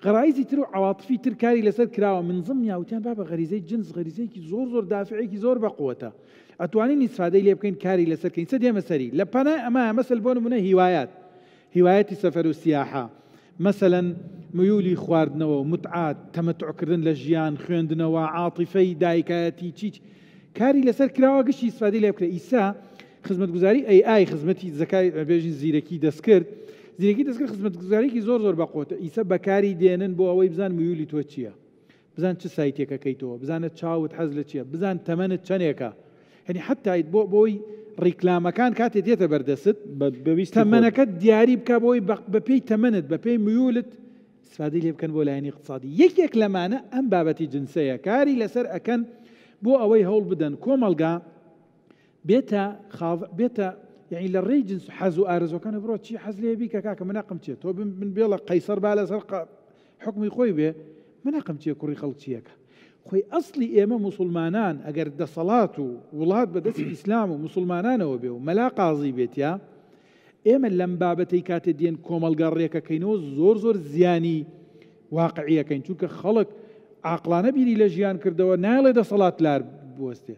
غەرائیزی تر و عەواتفی تر کاری لەسەر کراوە من ضمنیا وتیان بابە غەریزەی جنس غەریزەیەکی زۆر زۆر دافعێکی زۆر بەقوەتە ئەتوانین ئیسفادەی لێ بکەین کاری لەسەر کەین سە دێمە سەری لە پەنای ئەمە مەسەل بۆ نمونە هیوایات هیوایەتی سەفەر و سیاحە مەسەلەن میولی خواردنەوە و متعات تەمەتعکردن لە ژیان خوێندنەوە عاتیفەی دایکایەتی چیچ کاری لەسەر کراوە گشتی ئیسفادەی لێ بکرێ ئیسا خزمەتگوزاری AI خزمەتی زەکای بێژین زیرەکی دەستکرد زیرەکی دەستکرد خزمەتگوزاریکی زۆر زۆر بەقوتە ئیسە بەکاری دێنن بۆ ئەوەی بزان میولی تۆ چییە بزان چ سایتێکەکەیتەوە بزانە چاوت حەز لە چییە بزان تەمەنت چەندێکە هەنی حتا بۆ بۆی ڕیکلامەکان کاتێ دێتە بەردەست تەمەنەکەت دیاری بکە بۆی بەپێی تەمەنت بەپێی میولت ئیسفادەی لێ بکەن بۆ لایەنی اقتصادی یەکێک لەمانە ئەم بابەتی جنسەیە کاری لەسەر ئەکەن بۆ ئەوەی هەوڵ بدەن کۆمەڵگا بێتە خاض بێتە یعنی لە ڕێی جنس حەز و ئارەزوەکانە بڕۆ چی حەز لێ بیکە کاکە من ئەقم چیە تۆ من بێڵە قەیسەر با لەسەر حکمی خۆی بێ من ئەقم چیە کوڕی خەڵک چیەکە خۆی ئەسڵی ئێمە موسڵمانان ئەگەر دەسەڵات و وڵات بە دەستی ئیسلام و موسڵمانانەوە بێ و مەلا قازی بێتیا ئێمە لەم بابەتەی کاتێ دێن کۆمەڵگا ڕێکەکەینەوە زۆر زۆر زیانی واقعیەکەین چونکە خەڵک عاقڵانە بیری لە ژیان کردەوە نایڵێ دەسەڵات لار بوەستێ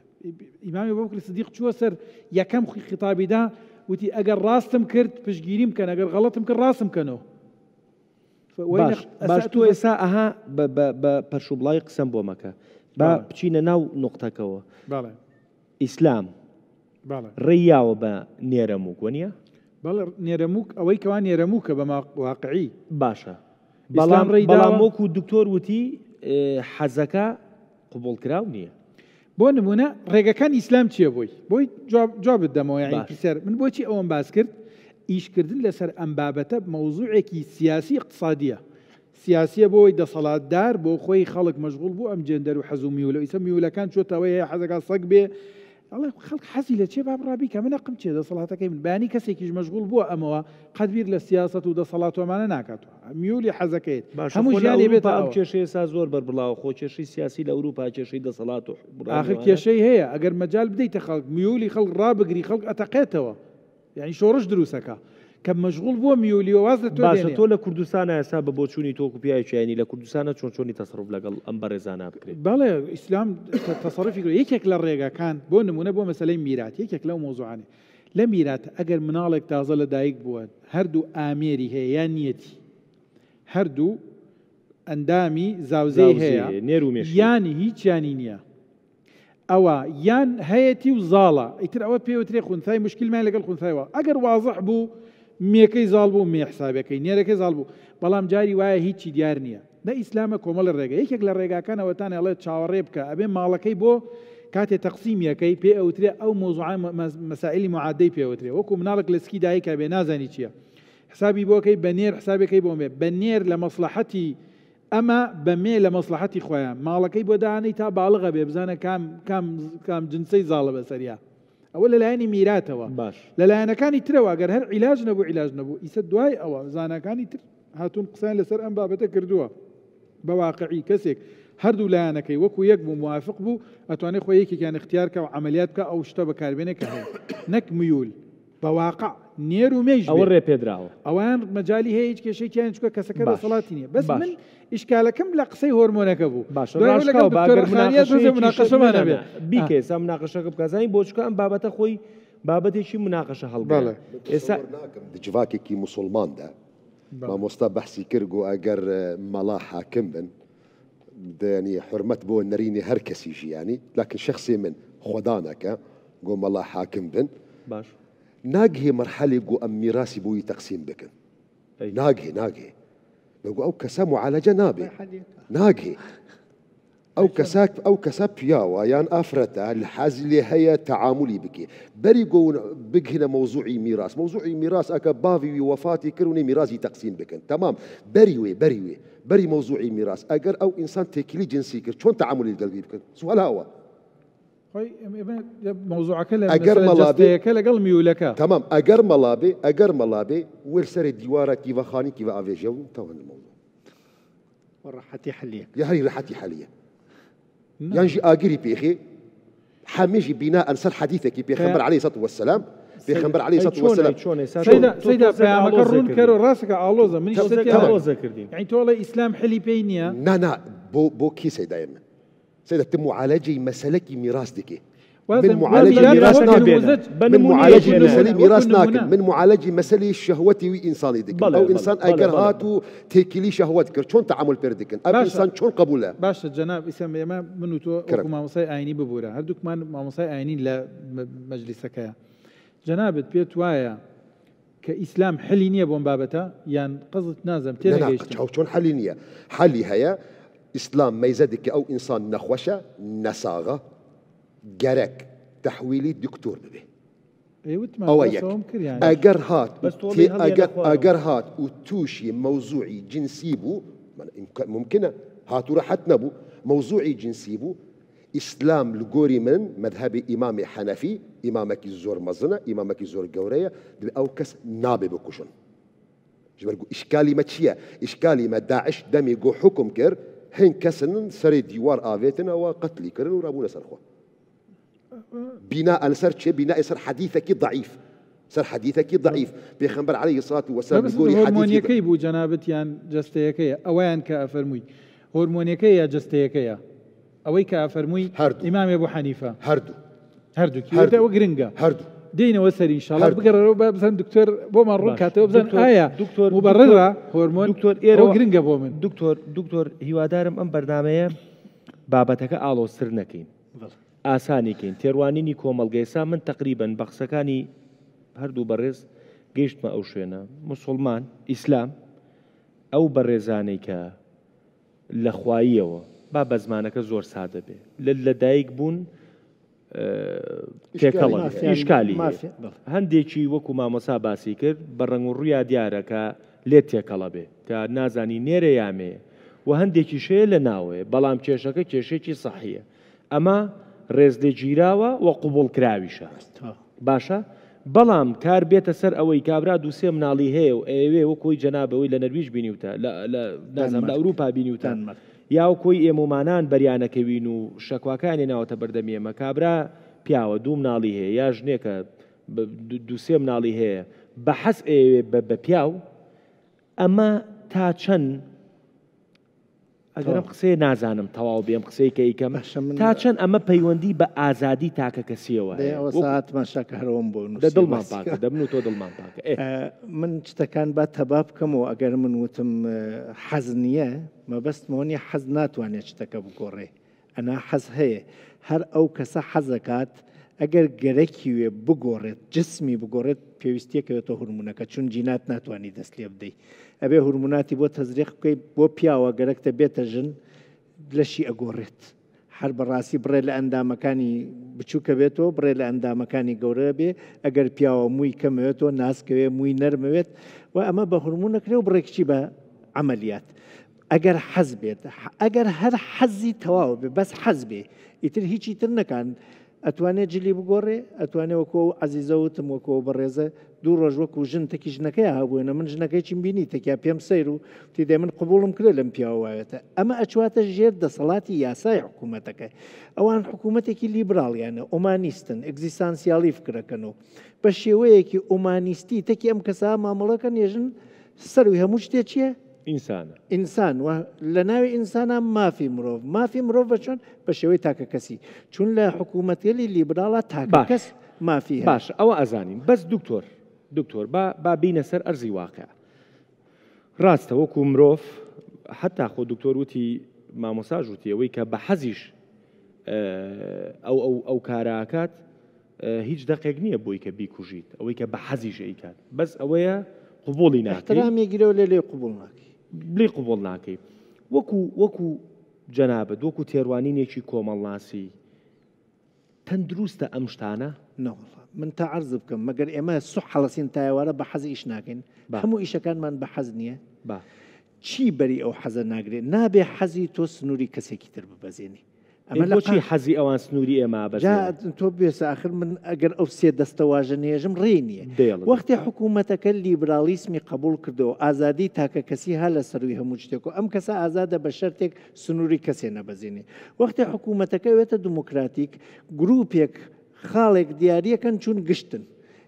ئیمامی ئەبوبەکر سدیق چووە سەر یەکەم خیتابی دا وتی ئەگەر ڕاستم کرد پشتگیریم بکەن ئەگەر غەڵەتم کرد ڕاستم کەنەوە باش باش تۆ ئێستا ئەها بە پەرشوبڵاوی قسەم بۆ مەکە با بچینە ناو نوقتەکەوە ئیسلام ڕێی یاوە بە نێرەمووک وەنیە؟ بەڵێ نێرەمووک ئەوەی کەوا نێرەمووکە بە واقعی. باشە بەڵام بەڵام وەکو دکتۆر وتی حەزەکە قبوڵکراو نییە. بۆ نمونە ڕێگەکانی ئیسلام چییە بۆی بۆی جوابت دەمەوە یعنی پرسیار من بۆچی ئەوەم باس کرد ئیشکردن لەسەر ئەم بابەتە مەوزوعێکی سیاسی اقتصادیە سیاسیە بۆی دەسەڵاتدار بۆ خۆی خەڵک مەشغوڵ بوو ئەم جێندەر و حەز و میولە ئیسە میولەکان چۆتەوەی هەیە حەزەکە سەگ بێ ئەڵێ خەڵک حەزی لە چێ با بڕا بیکە من ئەقم چیە دەسەڵاتەکەی من بەیانی کەسێکیش مەشغوڵ بووە ئەمەوە قەت بیر لە سیاسەت و دەسەڵات و ئەمانە ناکاتەوە میولی حەزەکەیت باشە هەموو خۆ لە ژیانی ئەوروپا بێتە ئەم ئەوە. کێشەیە ئێستا زۆر بەربڵاوە خۆ کێشەی سیاسی لە ئەوروپا کێشەی دەسەڵات و حوکمڕانی ئاخر و ئەوانە. کێشەی هەیە ئەگەر مەجال بدەیتە خەڵک میولی خەڵک ڕابگری خەڵک ئەتەقێتەوە یانی شۆڕش دروست ئەکا کە مەشغوڵ بووە میولیوە واز لە تۆ باشە دێنێ. تۆ لە کوردستانا ئێستا بە بۆچوونی تۆ وەکو پیاوێکی ئاینی لە کوردستانا چۆن چۆنی تەسەروف لەگەڵ ئەم بەڕێزانە بکرێ؟ بەڵێ ئیسلام تەسەروفی کردوە یەکێک لە ڕێگاکان بۆ نمونە بۆ مەسەلەی میرات یەکێک لەو مەوزوعانەی لە میرات ئەگەر مناڵێک تازە لە دایک بووە هەردوو ئامێری هەیە یان نیەتی هەردوو ئەندامی زاوزێی هەیە زاوزێ نێر و مێشی. یان هیچیانی نیە ئەوە یان هەیەتی و زاڵە ئیتر ئەوە پێ وترێ خونسای موشکیلمان لەگەڵ خونسای وا ئەگەر وازح بوو مێکەی زاڵ بوو مێ حسابەکەی نێرەکەی زاڵ بوو بەڵام جاری وایە هیچی دیار نییە لە ئیسلامە کۆمەڵە ڕێگە یەکێک لە ڕێگاکان ئەوەتان ئەڵێ چاوەڕێ بکە ئەبێ ماڵەکەی بۆ کاتێ تەقسیمیەکەی پێ ئەوترێ ئەو مەوزوعە مەسائلی معادەی پێ وترێ وەکو مناڵێک لە سکی دایکا بێ نازانی چییە حسابی بۆکەی بە نێر حسابەکەی بۆ مێ بە نێر لە مەسڵەحەتی ئەمە بە مێ لە مەسڵەحەتی خۆیان ماڵەکەی بۆ دانەی تا باڵغە بێ بزانە کام کام کام جنسەی زاڵە بەسەریا ئەوە لە لایەنی میراتەوە باش. لە لایەنەکانی ترەوە گەر هەر عیلاج نەبوو عیلاج نەبوو ئیسە دوای ئەوە زاناکانی تر هاتوون قسەیان لەسەر ئەم بابەتە کردووە بە واقعی کەسێک هەردوو لایەنەکەی وەکو یەک بوو موافق بوو ئەتوانێت خۆی یەکێکیان اختیار کا و عەمەلیات بکا ئەو شتە بەکاربێنێ کە هەیە نەک میول بە واقع نێر و مێیش ئەوە بێ ڕێپێدراوە. ئەوان مەجالی هەیە هیچ کێشەیەکیان چونکە کەسەکە باش دەسەڵاتی نییە بەس باش. من ئیشکالەکەم لە قسەی هۆرمۆنەکە بوو باشە دوای ئەوە لەگەڵ ڕاشکاو با دکتۆر ئەگەر خانیە تۆزێ مناقەشەیەکیشت مناقەشەمان نا نا هەبێ نا بیکە ئێستا مناقەشەکە بکە زانی بۆ چونکە ئەم بابەتە خۆی بابەتێکی مناقەشە هەڵگرە بەڵێ. من ئێستا تەسەوەر ناکەم د جڤاکێکی موسوڵماندا بەڵێ. مامۆستا بەحسی کرد گۆ ئەگەر مەڵا حاکم بن یانی حورمەت بۆ نەرینی هەر کەسی ژیانی لەکن شەخسی من خۆدا نەکە گۆ مەڵا حاکم بن باش. ناگهێ مەرحەلێ گۆ ئەم میراسی بۆیی تەقسیم بکەن ئەی. ناگهێ ناگهێ. دەگو ئەو کەسە معالەجە نابێ ناگهێ ئەو کەسە ئەو کەسە پیاوە یان ئافرەتە حەزی لێ هەیە تەعامولی بکێ بەری گۆون بگهنە مەوزوعی میراس مەوزوعی میراس ئەکە باوی وی وەفاتی کرد و نێ میراسی تەقسیم بکەن تەمام بەری وێ بەری وێ بەری مەوزوعی میراس ئەگەر ئەو ئینسان تێکلی جنسی کرد چۆن تەعامولی لەگەڵ وی بکەن سوال هاوە خۆی ئێمە مەوزوعەکە لە ئەگەر مەسەلە مەڵا بێ جەستەیەکە لەگەڵ میولەکە. تەمام ئەگەر مەڵا بێ ئەگەر مەڵا بێ وێل سەرێ دیوارە کیڤە خانی کیڤە ئاڤێژێ و تەوەن مەوزوع. وە ڕەحەتی حەلیە. یا هەری ڕەحەتی حەلیە یان ژی ئاگری پێخێ حەمێژی بیناء سەر حەدیثێکی پێخەمبەر عەلەیهی سەڵات وەسەلام پێخەمبەر عەلەیهی سەڵات وەسەلام سەیدا سەیدا پەیامەکە ڕوون کەرەوە ڕاستەکە ئاڵۆزە منیش تۆزێک تێ ئاڵۆزە کردین. یعنی تۆ ئەڵێی ئیسلام حلی پێی نییە؟ نا نا بۆ بۆ کی سەیدای من سەیدا ت معالەجەی مەسەلەکی میراس دکێ من معالەجی میراس ناکەم من معالەجی مەسەلەی میراس ناکەم من معالەجی مەسەلەی شەهوەتی وی ئینسانی دکەم ئەو ئینسان ئەگەر هات و تێکیلی شەهوەت کرد چۆن تەعامول پێر دکەن ئەم ئینسان چۆن قبولە باشە جەناب ئیسە ئێمە من و تۆ وەکو مامۆستای ئاینی ببورە هەردووکمان مامۆستای ئاینین لە مەجلیسەکەیە جەنابت پێت وایە کە ئیسلام حلی نییە بۆم بابەتە یان قەزت نازم تێنەگەیشتم چاو چۆن حلی نییە حلی هەیە ئیسلام مەیزە دکە ئەو ئینسان نەخۆشە نەساغە گەرەک تەحویلی دکتۆر ببێ ئەوە یەک ئەگەر هات ئەگەر ئەگەر هات و تووشی مەوزوعی جنسی بوو ممکنە هات و ڕەحەت نەبوو مەوزوعی جنسی بوو ئیسلام لگۆری من مەذهبی ئیمامی حەنەفی ئیمامەکی زۆر مەزنە ئیمامەکی زۆر گەورەیە دەبێ ئەو کەس نابێ بکوژن ژبەر گو ئیشکالی مە چییە ئیشکالی مە داعش دەمی گو حکم کرد هەن کەسن سەری دیوار ئاوێتنەوە قەتلی کردن و ڕابوونە سەر خۆ بناء لەسەر چێ بناء سەر حەدیثەکی ضعیف سەر حەدیثەکی ضعیف پێخەمبەر عەلەیهی سڵات وەسەلام مەبەست گۆری حەدیثی هۆرمۆنیەکەی بوو جەنابت یان جەستەیەکەیە ئەوەیان کە ئەفەرمووی هۆرمۆنیەکەیە یا جەستەیەکەیە ئەوەی کە ئەفەرمووی هەردوو ئیمام ئەبو حەنیفە هەردوو هەردووکی هەردوو ئەوە گرنگە هەردوو دێینەوە سەر ئینشاڵڵا هەردوو بگەڕێرەوە با بزانم دکتۆر بۆمان ڕوون باش کاتەوە بزانن دکتۆر ئایا دکتۆر دکتۆر موبەڕڕە هۆرمۆن دکتۆر ئەوە ئێرەوە گرنگە بۆ من دکتۆر دکتۆر هیوادارم ئەم بەرنمەیە بابەتەکە ئاڵۆزتر نەکەین ئاسانی کەین تێڕوانینی کۆمەڵگە ئێستا من تەقریبەن بە قسەکانی هەردوو بەڕێز گەیشتمە ئەو شوێنە موسڵمان ئیسلام ئەو بەڕێزانەی کە لە خواییەوە با بە زمانەکە زۆر سادە بێ لە لەدایک بوون تێکەڵە ئیشکالی هەندێکی وەکو مامۆسا باسی کرد بە ڕەنگ و ڕویا دیارە کە لێت تێکەڵە بێ کە نازانی نێرە یامێ و هەندێکی شەیە لە ناوەیە بەڵام کێشەکە کێشێکی سەحیە ئەمە ڕێزلێگیراوە و قبوڵکراویشە. باشە بەڵام کار بێتە سەر ئەوەی کابرا دوو سێ مناڵی هەیە و ئەیەوێ وەک هۆی جەنابەوەی لە نەرویج بینیوتە لە لە نازانم لە ئەوروپا بینیوتە یا وەک هۆی ئێمەومانان بەریانەکەوین و شەکواکانی ناوەتە بەردەمی ئێمە کابرا پیاوە دوو مناڵی هەیە یا ژنێکە دوو سێ مناڵی هەیە بە حەز ئەیەوێ بە پیاو ئەمە تا چەند ئەگەر ئەم قسەیە نازانم تەواو بێ ئەم قسەی کە ئەیکەم باشە من تا چەند ئەمە پەیوەندی بە ئازادی تاکە کەسیەوە دەی هەیە ئەوە وەکو ساعت تماشاکە هەرەوەم بۆ دە نووسی دڵمان باسی پاکە دە من و تۆ دڵمان پاکە ئێ من شتەکان با تەبا بکەمەوە ئەگەر من وتم حەز نییە مەبەستمەوە نییە حەز ناتوانێت شتەکە بگۆڕێ ئەنا حەز هەیە هەر ئەو کەسە حەزەکات ئەگەر گەرەکی وێ بگۆڕێت جسمی بگۆڕێت پێویستیەکەوێتە هورمونەکە چون جینات ناتوانانی دەست لێ بدەی ئەبێ هورموناتی بۆ تەزریق بکەیت بۆ پیاوە گەرەکتە بێتە ژن لەشی ئەگۆڕێت هەر بەڕاستی بڕێ لە ئەندامەکانی بچووکە بێتەوە بڕێ لە ئەندامەکانی گەورە بێ ئەگەر پیاوە مووی کەمەوێتەوە ناسکەوێ مووی نەرمەوێت و ئەمە بە هورمونەکرێ و بڕێکچی بە عملیات ئەگەر حەز بێت ئەگەر هەر حەزی تەواو بێ بەس حەز بێ ئیتر هیچی تر نەکان ئەتوانێ جلی بگۆڕێ ئەتوانێ وەکو ئەو عەزیزە وتم وەکو ئەو بەڕێزە دوو ڕۆژ وەکو ژن تەکی ژنەکەی هەبووێنە من ژنەکەی چیم بینی تەکیا پێم سەیر و وتی دەی من قبوڵم کرێ لەم پیاوە واوێتە ئەمە ئەچواتە ژێر دەسەڵاتی یاسای حکوومەتەکە ئەوان حکوومەتێکی لیبراڵیانە ئۆمانیستن ئەگزیستانسیالی فکرەکەن و بە شێوەیەکی ئۆمانیستی تەکی ئەم کەسە مامەڵەکە نێژن سەروی هەموو شتێ چییە؟ ئینسانە. ئینسان و لە ناوی ئینسانا مافی مرۆڤ مافی مرۆڤ بە چۆن بە شێوەی تاکە کەسی چون لە حکوومەتگەلی لیبراڵا تاکە باش کەس مافی هەیە. باش ئەوە ئەزانین بەس دکتۆر دکتۆر با با بینە سەر ئەرزی واقع ڕاستە وەکو مرۆڤ حتا خۆ دکتۆر وتی مامۆساش وتی ئەوەی کە بە حەزیش ئەو ئەو ئەو کارە ئەکات هیچ دەقێک نییە بۆی کە بیکوژیت ئەوەی کە بە حەزیش ئەیکات بەس ئەوەیە قوبوڵی ناکەی. احترامی گرەو لێ لێ قوبوڵ ناکەی. لێی قبوڵ ناکەی. وەکو وەکو جەنابت وەکو تێڕوانینێکی کۆمەڵناسی تەندروستە ئەم شتانە؟ نەوەڵا من تا عەرز بکەم مەگەر ئێمە سوح هەڵەسین تا ئێوارە بە حەز ئیش ناکەین؟ هەموو ئیشەکانمان بە حەز نییە؟ چی بەری ئەو حەزە ناگرێ؟ نابێ حەزی تۆ سنووری کەسێکی تر ببەزێنی. ئەمە لە بۆچی حەزی ئەوان سنووری ئێمە جا تۆ بێسە ئاخر من ئەگەر ئەو سێ دەستەواژە نێژم ڕێی نییە. وەختێ حکوومەتەکە لیبراڵیسمی قبوڵ کردەوە ئازادی تاکە کەسی ها لە سەرووی هەموو شتێک و ئەم کەسە ئازادە بە شەرتێک سنووری کەسێ نەبەزێنێ. وەختێ حکوومەتەکە وێتە دموکراتیک گرووپێک خاڵێک دیاریەکەن چون گشتن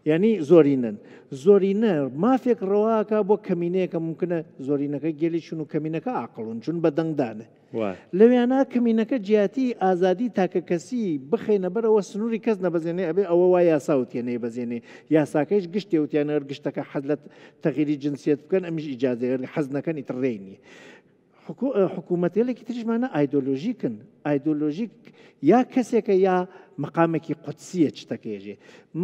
یعنی زۆرینەن زۆرینە مافێک ڕەواکە بۆ کەمینەیەکە ممکنە زۆرینەکە گەلی چون و کەمینەکە ئاقڵون چون بە دەنگدانە لەویانا کەمینەکە جیاتی ئازادی تاکەکەسی بخەینە بەرەوە سنووری کەس نەبەزێنێ ئەبێ ئەوە وا یاسا وتیە نەیبەزێنێ یاساکەیش گشتێ وتیان ئەگەر گشتەکە حەز لە تەغیری جنسیەت بکەن ئەمیش ئیجازەیە ئەگەر حەز نەکەن ئیتر ڕێی نییە حکوومەتێلێکی تریشمانە ئایدۆلۆژیکن ئایدۆلۆژیک یا کەسێکە یا مقامێکی قودسیە چتەکەێژێ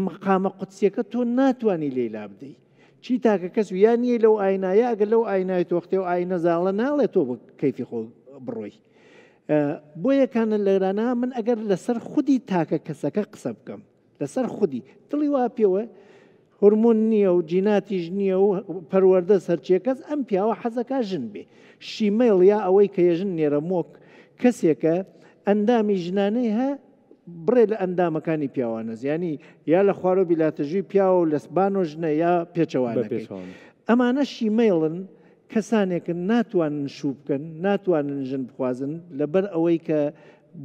مقامە قودسیەکە تۆ ناتوانانی لێی لا بدەی چی تاکە کەس و یا نییە لەو ئاینایە ئەگەر لەو ئاینای تۆختێ و ئاینە زاڵە ناڵێ تۆ بە کەیفی خۆ بڕۆی بۆ یەکانە لەرانە من ئەگەر لەسەر خودی تاکە کەسەکە قسە بکەم لەسەر خودی دڵی وا پێوە هۆرمۆن نییە و جیناتیش نییە و پەروەردە سەرچێکەس ئەم پیاوە حەزەکە ژن بێ شیمەیڵ یا ئەوەی کە یەژن نێرە مۆک کەسێکە ئەندامی ژنانەی هە بڕێ لە ئەندامەکانی پیاوانەس یانی یا لە خوارەوە بیلاتەژووی پیاوە و لە بانۆ ژنە یا پێچەوانەکەی ئەمانە شیمەیڵن کەسانێکن ناتوانن شوو بکەن ناتوانن ژن بخوازن لەبەر ئەوەی کە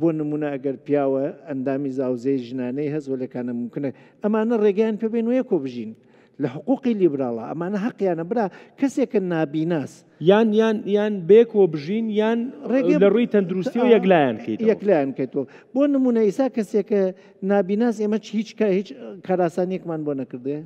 بۆ نمونە ئەگەر پیاوە ئەندامی زاوزێی ژنانەی هەز وەلێکانە ممکنە ئەمانە ڕێگەیان پێ بێن و یەکۆ بژین لە حقوقی لیبراڵا ئەمانە هەقیانە برا کەسێکە نابیناس. یان یان یان بەیەکەوە بژین یان ڕێگە لە ڕووی تەندروستیەوە یەکلایان کەیتەوە. یەکلایان کەیتەوە بۆ نمونە ئیسا کەسێکە نابیناس ئێمە هیچ کە هیچ کاراسانیەکمان بۆ نەکردێ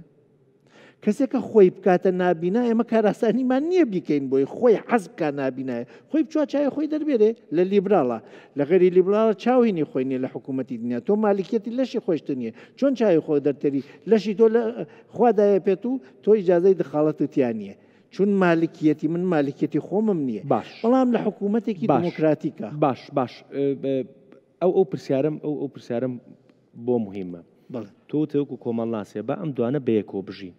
کەسێکە خۆی بکاتە نابینا ئێمە کاراسانیمان نییە بیکەین بۆی خۆی حەز بکە نابینایە خۆی بچوە چاوی خۆی دەربێرێ لە لیبراڵە لە غەری لیبراڵە چاوینی خۆی نیە لە حکوومەتی دنیا تۆ مالکیەتی لەشی خۆشتە نیە چۆن چاوی خۆ دەرتەری لەشی تۆ لە خوا دایە پێت و تۆ ئیجازەی دخاڵەت و تیا نیە چون مالکیەتی من مالکیەتی خۆمم نیە باش بەڵام لە حکوومەتێکی باش دموکراتیکە. باش باش ئەو ئەو پرسیارم ئەو ئەو پرسیارم بۆ مهمە بەڵێ. تۆ وتت وەکو کۆمەڵناسێ با ئەم دوانە بەیەکەوە بژین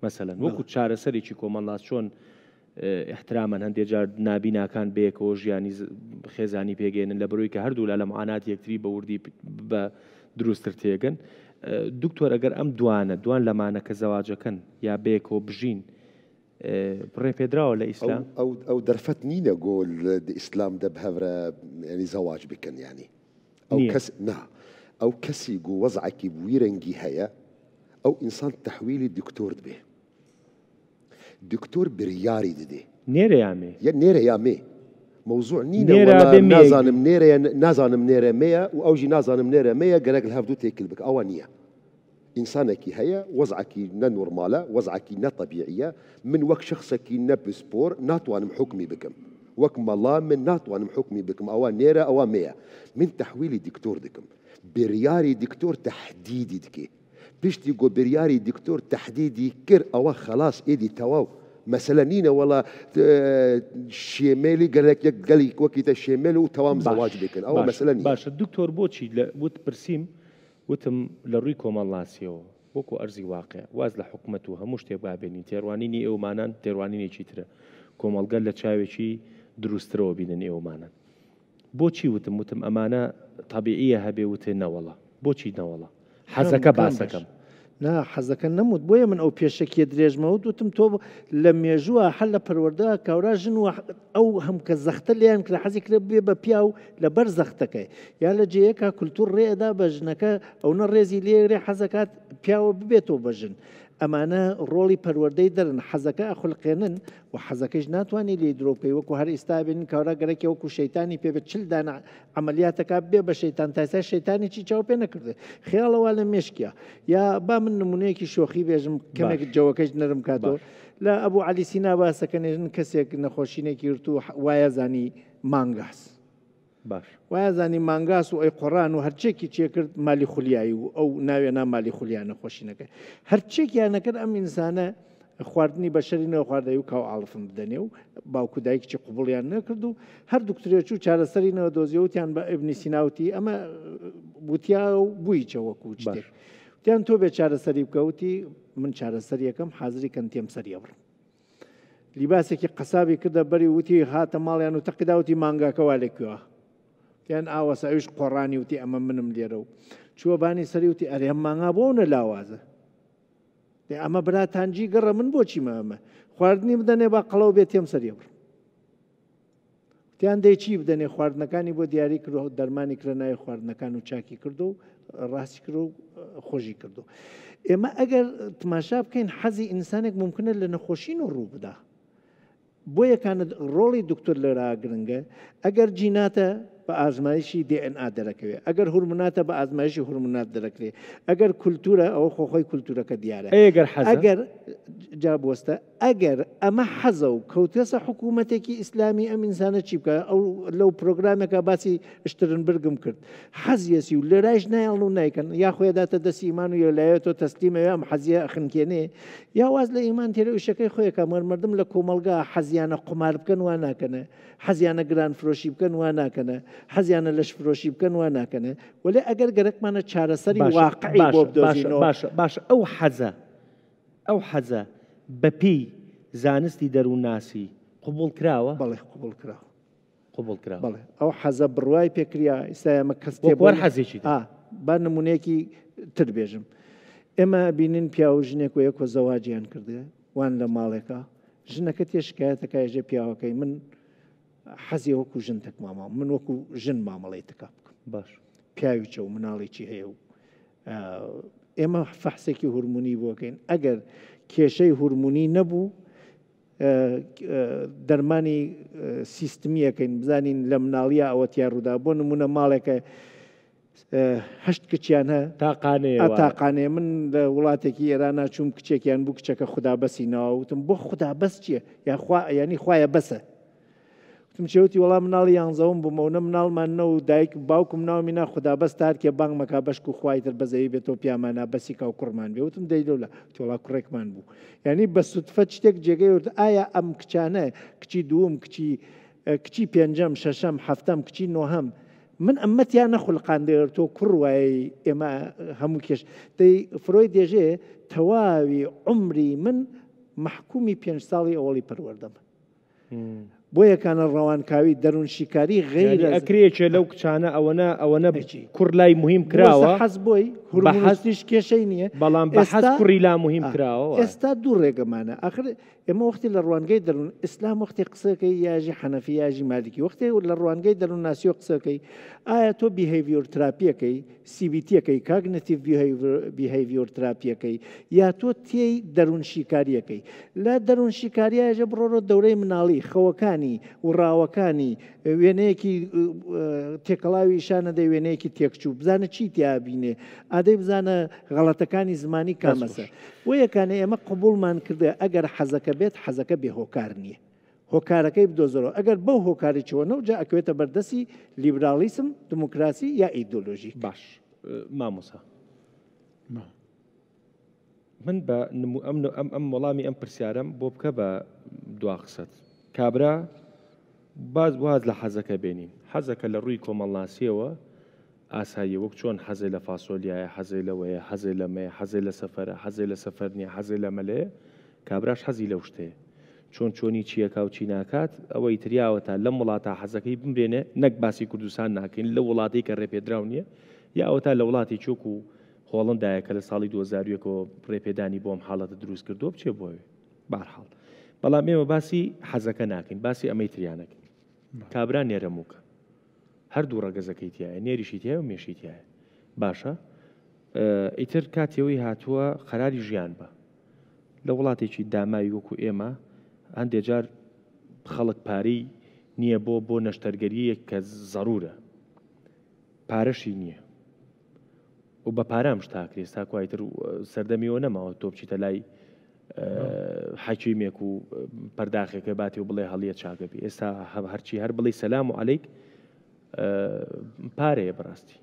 مەسەلەن وەکو چارەسەرێکی کۆمەڵناس چۆن ئیحترامەن هەندێ جار نابیناکان بەیەکەوە ژیانی خێزانی پێگەێنن لە بەرەوەی کە هەردوولا لە معانات یەکتری بە وردی بە دروستتر تێگەن دکتۆر ئەگەر ئەم دوانە دوان لەمانە کە زەواجەکەن یا بەیەکەوە بژین ڕێپێدراوە لە ئیسلام ئەو ئەو دەرفەت نینە گۆل ئیسلام دە بهەورە ینی زەواج بکەن ینی ئەو کەس نا ئەو کەسی گو وەزعکی بویرەنگی هەیە ئەو ئینسان تەحویلی دکتۆر دبێ دکتۆر بریاری ددێ. نێرە یا مێ؟ یە نێرە یا مێ مەوزوع نینە وەڵا نازانم نێرە یا نازانم نێرە مێیە و ئەو ژی نازانم نێرە مێیە گەرەک لە هەڤدوو تێکل بک ئەوە نییە ئینسانەکی هەیە وەزعەکی نە نۆرمالە وەزعەکی نە تەبیعیە من وەک شەخسەکی نە پسپۆر ناتوانم حوکمی بکەم وەک مەڵا من ناتوانم حوکمی بکم ئەوە نێرە ئەوە مێیە من تەحویلی دکتۆر دکم بریاری دکتۆر تەحدیدی دکێ پشتی گۆ بریاری دکتۆر تەحدیدی کرد ئەوە خەلاس ئیدی تەواو مەسەلە نینە وەڵا شێمێلی گەلەک یەک گەلی وەکیتە شێمێل و تەوام باش زەواج بکەن ئەوە باش مەسەلە نییە. باشە دکتۆر بۆچی لە وت پرسیم وتم لە ڕووی کۆمەڵناسیەوە وەکو ئەرزی واقع واز لە حکومەت و هەموو شتێک با بێنین تێڕوانینی ئێوەمانان تێڕوانینێکی ترە کۆمەڵگە لە چاوێکی دروستترەوە بینن ئێوەمانان بۆچی وتم وتم ئەمانە تەبیعیە هەبێ وتێ نەوەڵا بۆچی نەوەڵا حەزەکە باسەکەم. نا حەزەکە نەموت بۆیە من ئەو پێشەکیە درێژمەوت وتم تۆ لە مێژووە هەر لە پەروەردە کاورا ژن و ئەو هەمکە زەختە لێیان کرا حەزی کرد بێ بە پیاو لەبەر زەختەکەی یا لە جێیەکە کولتور ڕێدا بە ژنەکە ئەو نە ڕێزی لێرێ حەزەکات پیاوە ببێتەوە بە ژن ئەمانە ڕۆڵی پەروەردەی دەرن حەزەکە ئەخولقێنن و حەزەکەیش ناتوانی لێی درۆ بکەی وەکو هەر ئیستا بینن کاورا گەرەکێ وەکو شەیتانی پێ بێت 40 دانە عەمەلیاتەکا بێ بە شەیتان تا ئێستا شەیتانێکی چاو پێ نەکردێ خەیاڵە وا لە مێشکیا یا با من نمونەیەکی شۆخی بێژم کەمێک باش جەوەکەش نەرم کاتەوە باش لە ئەبوو عەلی سینا باسەکە نێژن کەسێک نەخۆشینێکی گرت و وایە زانی مانگاس باش. وایە زانی مانگاس و ئەی قۆڕان و هەرچێکی چێ کرد مالی خولیایی و ئەو ناوێ نا مالی خولیا نەخۆشینەکە هەرچێکیان نەکرد ئەم ئینسانە خواردنی بەشەری نەخوارد دەیوو کاو ئاڵفم بدەنێ و باوک و دایکیی قبوڵیان نەکرد و هەر دکترێ چوو چارەسەری نەدۆزیەوە وتیان بە ئیبنی سینا وتی ئەمە وتیا و بوویچە وەکو شتێک وتیان تۆ بێ چارەسەری بکە وتی من چارەسەریەکەم حازری کەن تێم سەری ئەبڕم لیباسێکی قەسابی کردە بەری وتی هاتە ماڵیان و تەقیدا وتی مانگاکە وا لەکوێوە تیان ئاوەسە ئەویش قۆڕانی وتی ئەمە منم لێرە و چووە بانی سەری وتی ئەرێ ئەم مانگا بۆ نە لاوازە دێ ئەمە براتانجی گەڕە من بۆچیمە ئەمە خواردنی بدەنێ با قەڵەو بێت تێم سەری بڕم تیان دەی چی بدەنێ خواردنەکانی بۆ دیاری کرد و دەرمانی کرە ناوی خواردنەکان و چاکی کرد و ڕاستی کرد و خۆشی کردو ئێمە ئەگەر تماشا بکەین حەزی ئینسانێک ممکنە لە نەخۆشین و ڕوو بدا بۆیە کانت ڕۆڵی دکتۆر لێرا گرنگە، ئەگەر جیناتە بە ئازمایشی DNA دەرەکەوێ، ئەگەر هورموناتە بە ئازمایشی هورمونات دەرەکرێ، ئەگەر کولتورە ئەوە خۆ خۆی کولتورەکە دیارە. ئەی گەر حەزە؟ ئەگەر جا بوەستە، ئەگەر ئەمە حەزە و کەوتەسە حکوومەتێکی ئیسلامی ئەم ئینسانە چی بکا؟ ئەو لەو پرۆگرامێکا باسی شترنبرگم کرد. حەزیەسی و لێرایش نایەڵن و نایکەن یا خۆی داتە دەستی ئیمان و یەلایەتۆ تەسلیمەوێ ئەم حەزیە ئەخنکێنێ یا واز لە ئیمان تێرە ئیشەکەی خۆیەکە مەر مردم لە کۆمەڵگا حەزیانە قومار بکەن وا ناکەنە حەزیانە گران فرۆشی بکەن وا ناکەنە حەزیانە لەش فرۆشی بکەن وا ناکەنە وەلێ ئەگەر گەرەکمانە چارەسەری واقعی بۆ بدۆزینەوە باشە باشە ئەو حەزە ئەو حەزە بەپێی زانستی دەروونناسی قبوڵ کراوە؟ بەڵێ قبوڵ کراوە. قبوڵ کرا. بەڵێ ئەو حەزە بڕوای پێ کریا ئیستا ئێمە کەس تێ وەکو هەر حەزێکی تر. ئا با نمونەیەکی تر بێژم ئێمە بینین پیاو و ژنێک و یەکۆ زەواجیان کردێ وان لە ماڵێکا ژنەکە تێ شکایەتەکە ێژێ پیاوەکەی من حەزی وەکو ژن تەک ماما من وەکو ژن مامەڵەی تکا بکەم باش پیاوی چە و مناڵێکی هەیە و ئێمە فەحسێکی هورمونی بۆکەین ئەگەر کێشەی هورمونی نەبوو دەرمانی سیستمیەکەین بزانین لە مناڵیە ئەوە تیا ڕوودا بۆ نمونە ماڵێکە هەشت کچیان هە تاقانەیە تاقانەیە من لە وڵاتێکی ئێرانە چوم کچێکیان بوو کچەکە خوددا بەسی ناوە وتم بۆ خوددا بەس چییە یاخوا ینی خوایە بەسە وتم چێ وتی وەڵا مناڵی یانزەوم بووم ئەونە مناڵمان نە و دایک باوکم ناومی نا خودا بەس تارکێ بانگ مەکا بەشک و خوای تر بەزەیی بێتەوە پیامانا بەسی کا و کوڕمان بێ وتم دەی لەولا وتی وەڵا کوڕێکمان بوو یعنی بە سودفە شتێک جێگەی ورد ئایا ئەم کچانە کچی دووم کچی کچی پێنجەم شەشەم حەفتەم کچی نۆهەم من ئەمەتیان نەخولقاندێ تۆ کوڕ وایەی ئێمە هەموو کێش دەی فرۆی دێژێ تەواوی عمری من محکومی پێنج ساڵی ئەوەڵی پەروەردەمە بۆیە کانە ڕەوانکاوی دەروونشیکاری غەیرە یانی ئەکرێ یەکێ لەو کچانە ئەوەنە ئەوەنە کوڕ لای موهیم کراوە حەز بۆی بە حەز هورمونیش کێشەی نییە بەڵام بە حەز کوڕی لا موهیم کراوە وایە. ئێستا دوو ڕێگەمانە ئاخر ئێمە وەختی لە ڕوانگەی دەروون ئیسلام وەختی قسەکەی یاژی حەنەفی یاژی مالیکی وەختی لە ڕوانگەی دەروونناسیەوە قسەکەی ئایا تۆ behavior therapy یەکەی CBT یەکەی، Cognitive Behavior Therapy یەکەی، یا تۆ تێی دەروونشیکارییەکەی. لە دەروونشیکاریایژە بڕۆرۆ دەورەی مناڵی، خەوەکانی، وڕاوەکانی، وێنەیەکی تێکەڵاوی ئیشانە دەی وێنەیەکی تێکچوو، بزانە چی تیا بینێ، ئادەی بزانە غەڵەتەکانی زمانی کامەسە. بۆ یەکانە ئێمە قبوڵمان کردە ئەگەر حەزەکە بێت، حەزەکە بێ هۆکار نییە. هۆکارەکەی بدۆزەرەوە ئەگەر بەو هۆکارێکەوە نەو جا ئەکەوێتە بەردەسی لیبراڵیسم دموکراسی یا ئیدۆلۆژی. باش مامۆسا من بە نمو ئەم ئەم ئەم وەڵامی ئەم پرسیارەم بۆ بکە بە دوا قسەت کابرا باز واز لە حەزەکە بێنین حەزەکە لە ڕووی کۆمەڵناسیەوە ئاساییە وەک چۆن حەزێ لە فاسۆلیایە حەزێ لەوەیە حەزێ لەمەیە حەزێ لە سەفەرە حەزێ لە سەفەر نیە حەزێ لە مەلەیە کابراش حەزی لەو شتەیە چۆن چۆنی چیەکا و چی ناکات ئەوە ئیتر یاوەتا لەم وڵاتە حەزەکەی بمرێنێ نەک باسی کوردستان ناکەین لەو وڵاتەی کە ڕێپێدراو نیە یا ئەوەتا لە وڵاتێکی وەکو هۆڵندایە کە لە ساڵی 2001 ەوە ڕێپێدانی بۆ ئەم حاڵەتە دروست کردووە بچێ بۆ ئەوێ بەهەرحاڵ بەڵام ئێمە باسی حەزەکە ناکەین باسی ئەمەی تریانەکەین کابرا نێرەمووکە هەردوو ڕەگەزەکەی تیایە نێریشی تیایە و مێشی تیایە باشە ئیتر کاتیەوەی هاتووە قەراری ژیان بە لە وڵاتێکی داماوی وەکو ئێمە هەندێ جار خەڵک پارەی نییە بۆ بۆ نەشتەرگەریەک کە زەرورە پارەشی نییە و بە پارام شتاکرێ ئێستا کوایتر سەردەمیەوە نەماوە تۆ بچیتە لای حەکیمێک و پەرداخێکە باتی و بڵێ هەڵیە چاکە بی ئێستا هەرچی هەر بڵێ سەلام و عەلەیک پارەیە بەڕاستی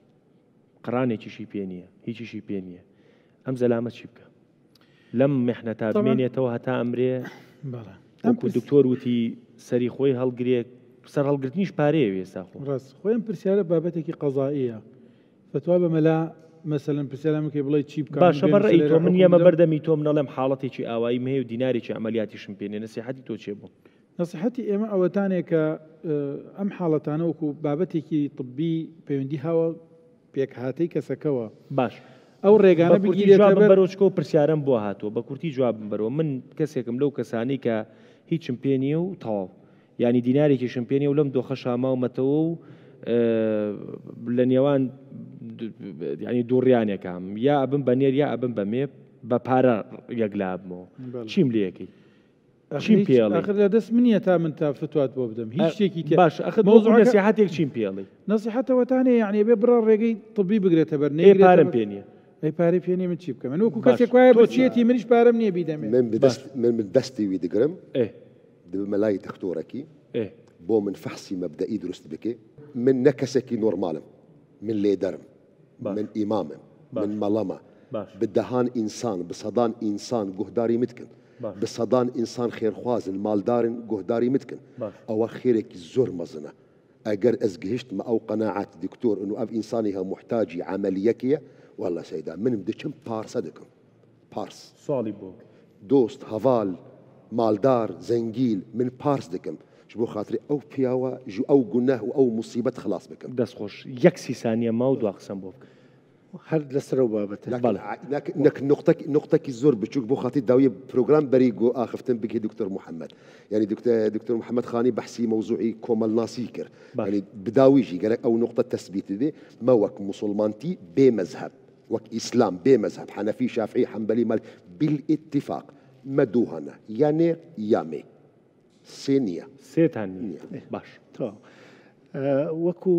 قڕانێکیشی پێ نییە هیچیشی پێ نییە ئەم زەلامە چی بکە؟ لەم میحنەتا بمێنێتەوە هەتا ئەمرێ؟ بەڵێ. وەکو دکتۆر وتی سەری خۆی هەڵگرێ، سەر هەڵگرتنیش پارەیە وێ ئێستا خۆ. ڕاست خۆی ئەم پرسیارە بابەتێکی قەزائیە فەتوا بە مەلا مەسەلەن پرسیارم بکەی بڵێی چی بکەم باشە بە بێم ڕەئی لێرە تۆ من حوکم یەمە بدەم؟ بەر دەمی تۆم نەڵێم حاڵەتێکی ئاواییم هەیە و دینارێکی عەمەلیاتیشم پێ نیە نەسیحەتی تۆ چێ بۆم؟ نەسیحەتی ئێمە ئەوەتانێ کە ئەم حاڵەتانە وەکو بابەتێکی طبی پەیوەندی هاوە پێکهاتەی کەسەکەوە باش ئەو ڕێگانە بە کورتی بگیرێتە جوابم بەر. بەرەوە چکە و پرسیارەم بۆ هاتووە بە کورتی جوابم بەرەوە من کەسێکم لەو کەسانەی کە هیچم پێ نییە و تەواو یانی دینارێکیشم پێ نییە و لەم دۆخەشا ماومەتەوە و لە نێوان ینی دووڕیانێکام یا ئەبم بە نێر یا ئەبم بە مێ بە پارە یەکلابمەوە چیم لەکەی چیم پێڵێ ئاخر لە دەست منیە تا من تا فتوات بۆ بدەم هیچ شتێکی تێ باش ئەخر مەوزوع نەسیحەتێک چیم پێڵێ نەسیحەتەوەتانێ یعنی بێ بڕە ڕێگەی طبی بگرێتە بەر نەیگرێتە پارەم پێ نییە ئەی پارەی پێ نییە من چی بکەم من وەکو کەسێک وایە بچێتی منیش پارەم نییە بیدەمێ من بدەست من دەستی وی دەگرم دەبمە لای دکتۆرەکی بۆ من فەحسی مەبدەئی دروست بکێ من نە کەسێکی نۆرمالم من لێدەرم من ئیمامم من مەڵەمە بە دەهان ئینسان بە سەدان ئینسان گۆهداری متکن بە سەدان ئینسان خێرخوازن مالدارن گۆهداری متکن ئەوە خێرێکی زۆر مەزنە ئەگەر ئەز گهشتمە ئەو قەناعەت دکتۆر ئنو ئەڤ ئینسانی هە موحتاجی عەمەلیەکیە واللە سەیدا منم دچم پارسە دکم پارس. سواڵی بۆ. دۆست هەڤال مالدار زەنگیل من پارس دکم ژ بۆ خاتری ئەو پیاوە ژ ئەو گوناه و ئەو موسیبەت خلاس بکم. دەست خۆش یەک سی سانیە ماو دوا قسەم بۆ بکە. هەر لەسەر ئەو بابەتە. بەڵێ. نەک نوقتەک نوقتەکی زۆر بچوک بۆ خاتری داویە پرۆگرام بەری گۆ ئاخفتن بگهی دکتۆر محمد یانی دکتۆر محمد خانی بەحسی مەوزوعی کۆمەلناسی کرد یانی بداویژی گەرەک ئەو نوقتە تەسبیت ببێ مە وەک موسوڵمانتی بێ مەزهەب وەک ئیسلام بێ مەزهەب حەنەفی شافعی حەنبەلی مالکی بیلئیتیفاق مە دوو هەنە یا نێر یا مێ سێ نییە. سێتان نییە باش. تەواو وەکو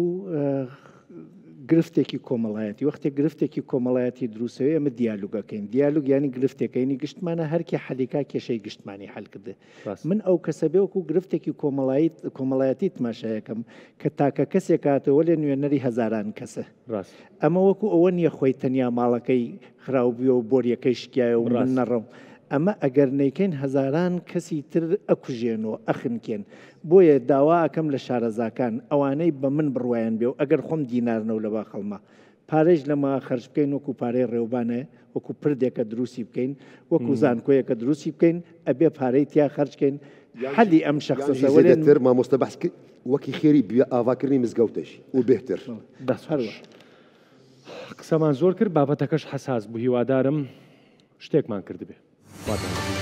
گرفتێکی کۆمەڵایەتی وەختێک گرفتێکی کۆمەڵایەتی دروستەوە ئێمە دیالوگەکەین دیالوگ ینی گرفتێکەکەینی گشتمانە هەرکی حەلیکا کێشەی گشتمانی حل کرد من ئەو کەسە بێ وەکو گرفتێکی کۆمەڵایەتی تماشایەکەم کە تاکە کەسێک هاتەوە لێ نوێنەری هەزاران کەسە ئەمە وەکو ئەوە نییە خۆی تەنیا ماڵەکەی خراو بووە و بۆریەکەی شکایە و من نەڕم ئەمە ئەگەر نەیکەین هەزاران کەسی تر ئەکوژێن و ئەخنکێن بۆیە داوا ئەکەم لە شارەزاکان ئەوانەی بە من بڕوایان بێ و ئەگەر خۆم دینار نەو لە باخەڵما پارەیش لەمە خەرج بکەین وەکو پارەی ڕێوبانە وەکو پردێکە دروستی بکەین وەکو زانکۆیەکە دروستی بکەین ئەبێ پارەی تیا خەرج کەین حەلی ئەم شەخسە زێدەتر مامۆستا بەحس کرد وەکی خێری بوێ ئاڤاکردنی مزگەوتەش و بێهتر. دەست خۆش. قسەمان زۆر کرد بابەتەکەش حەساس بوو هیوادارم شتێکمان کردبێ. خواتان لەگەڵ.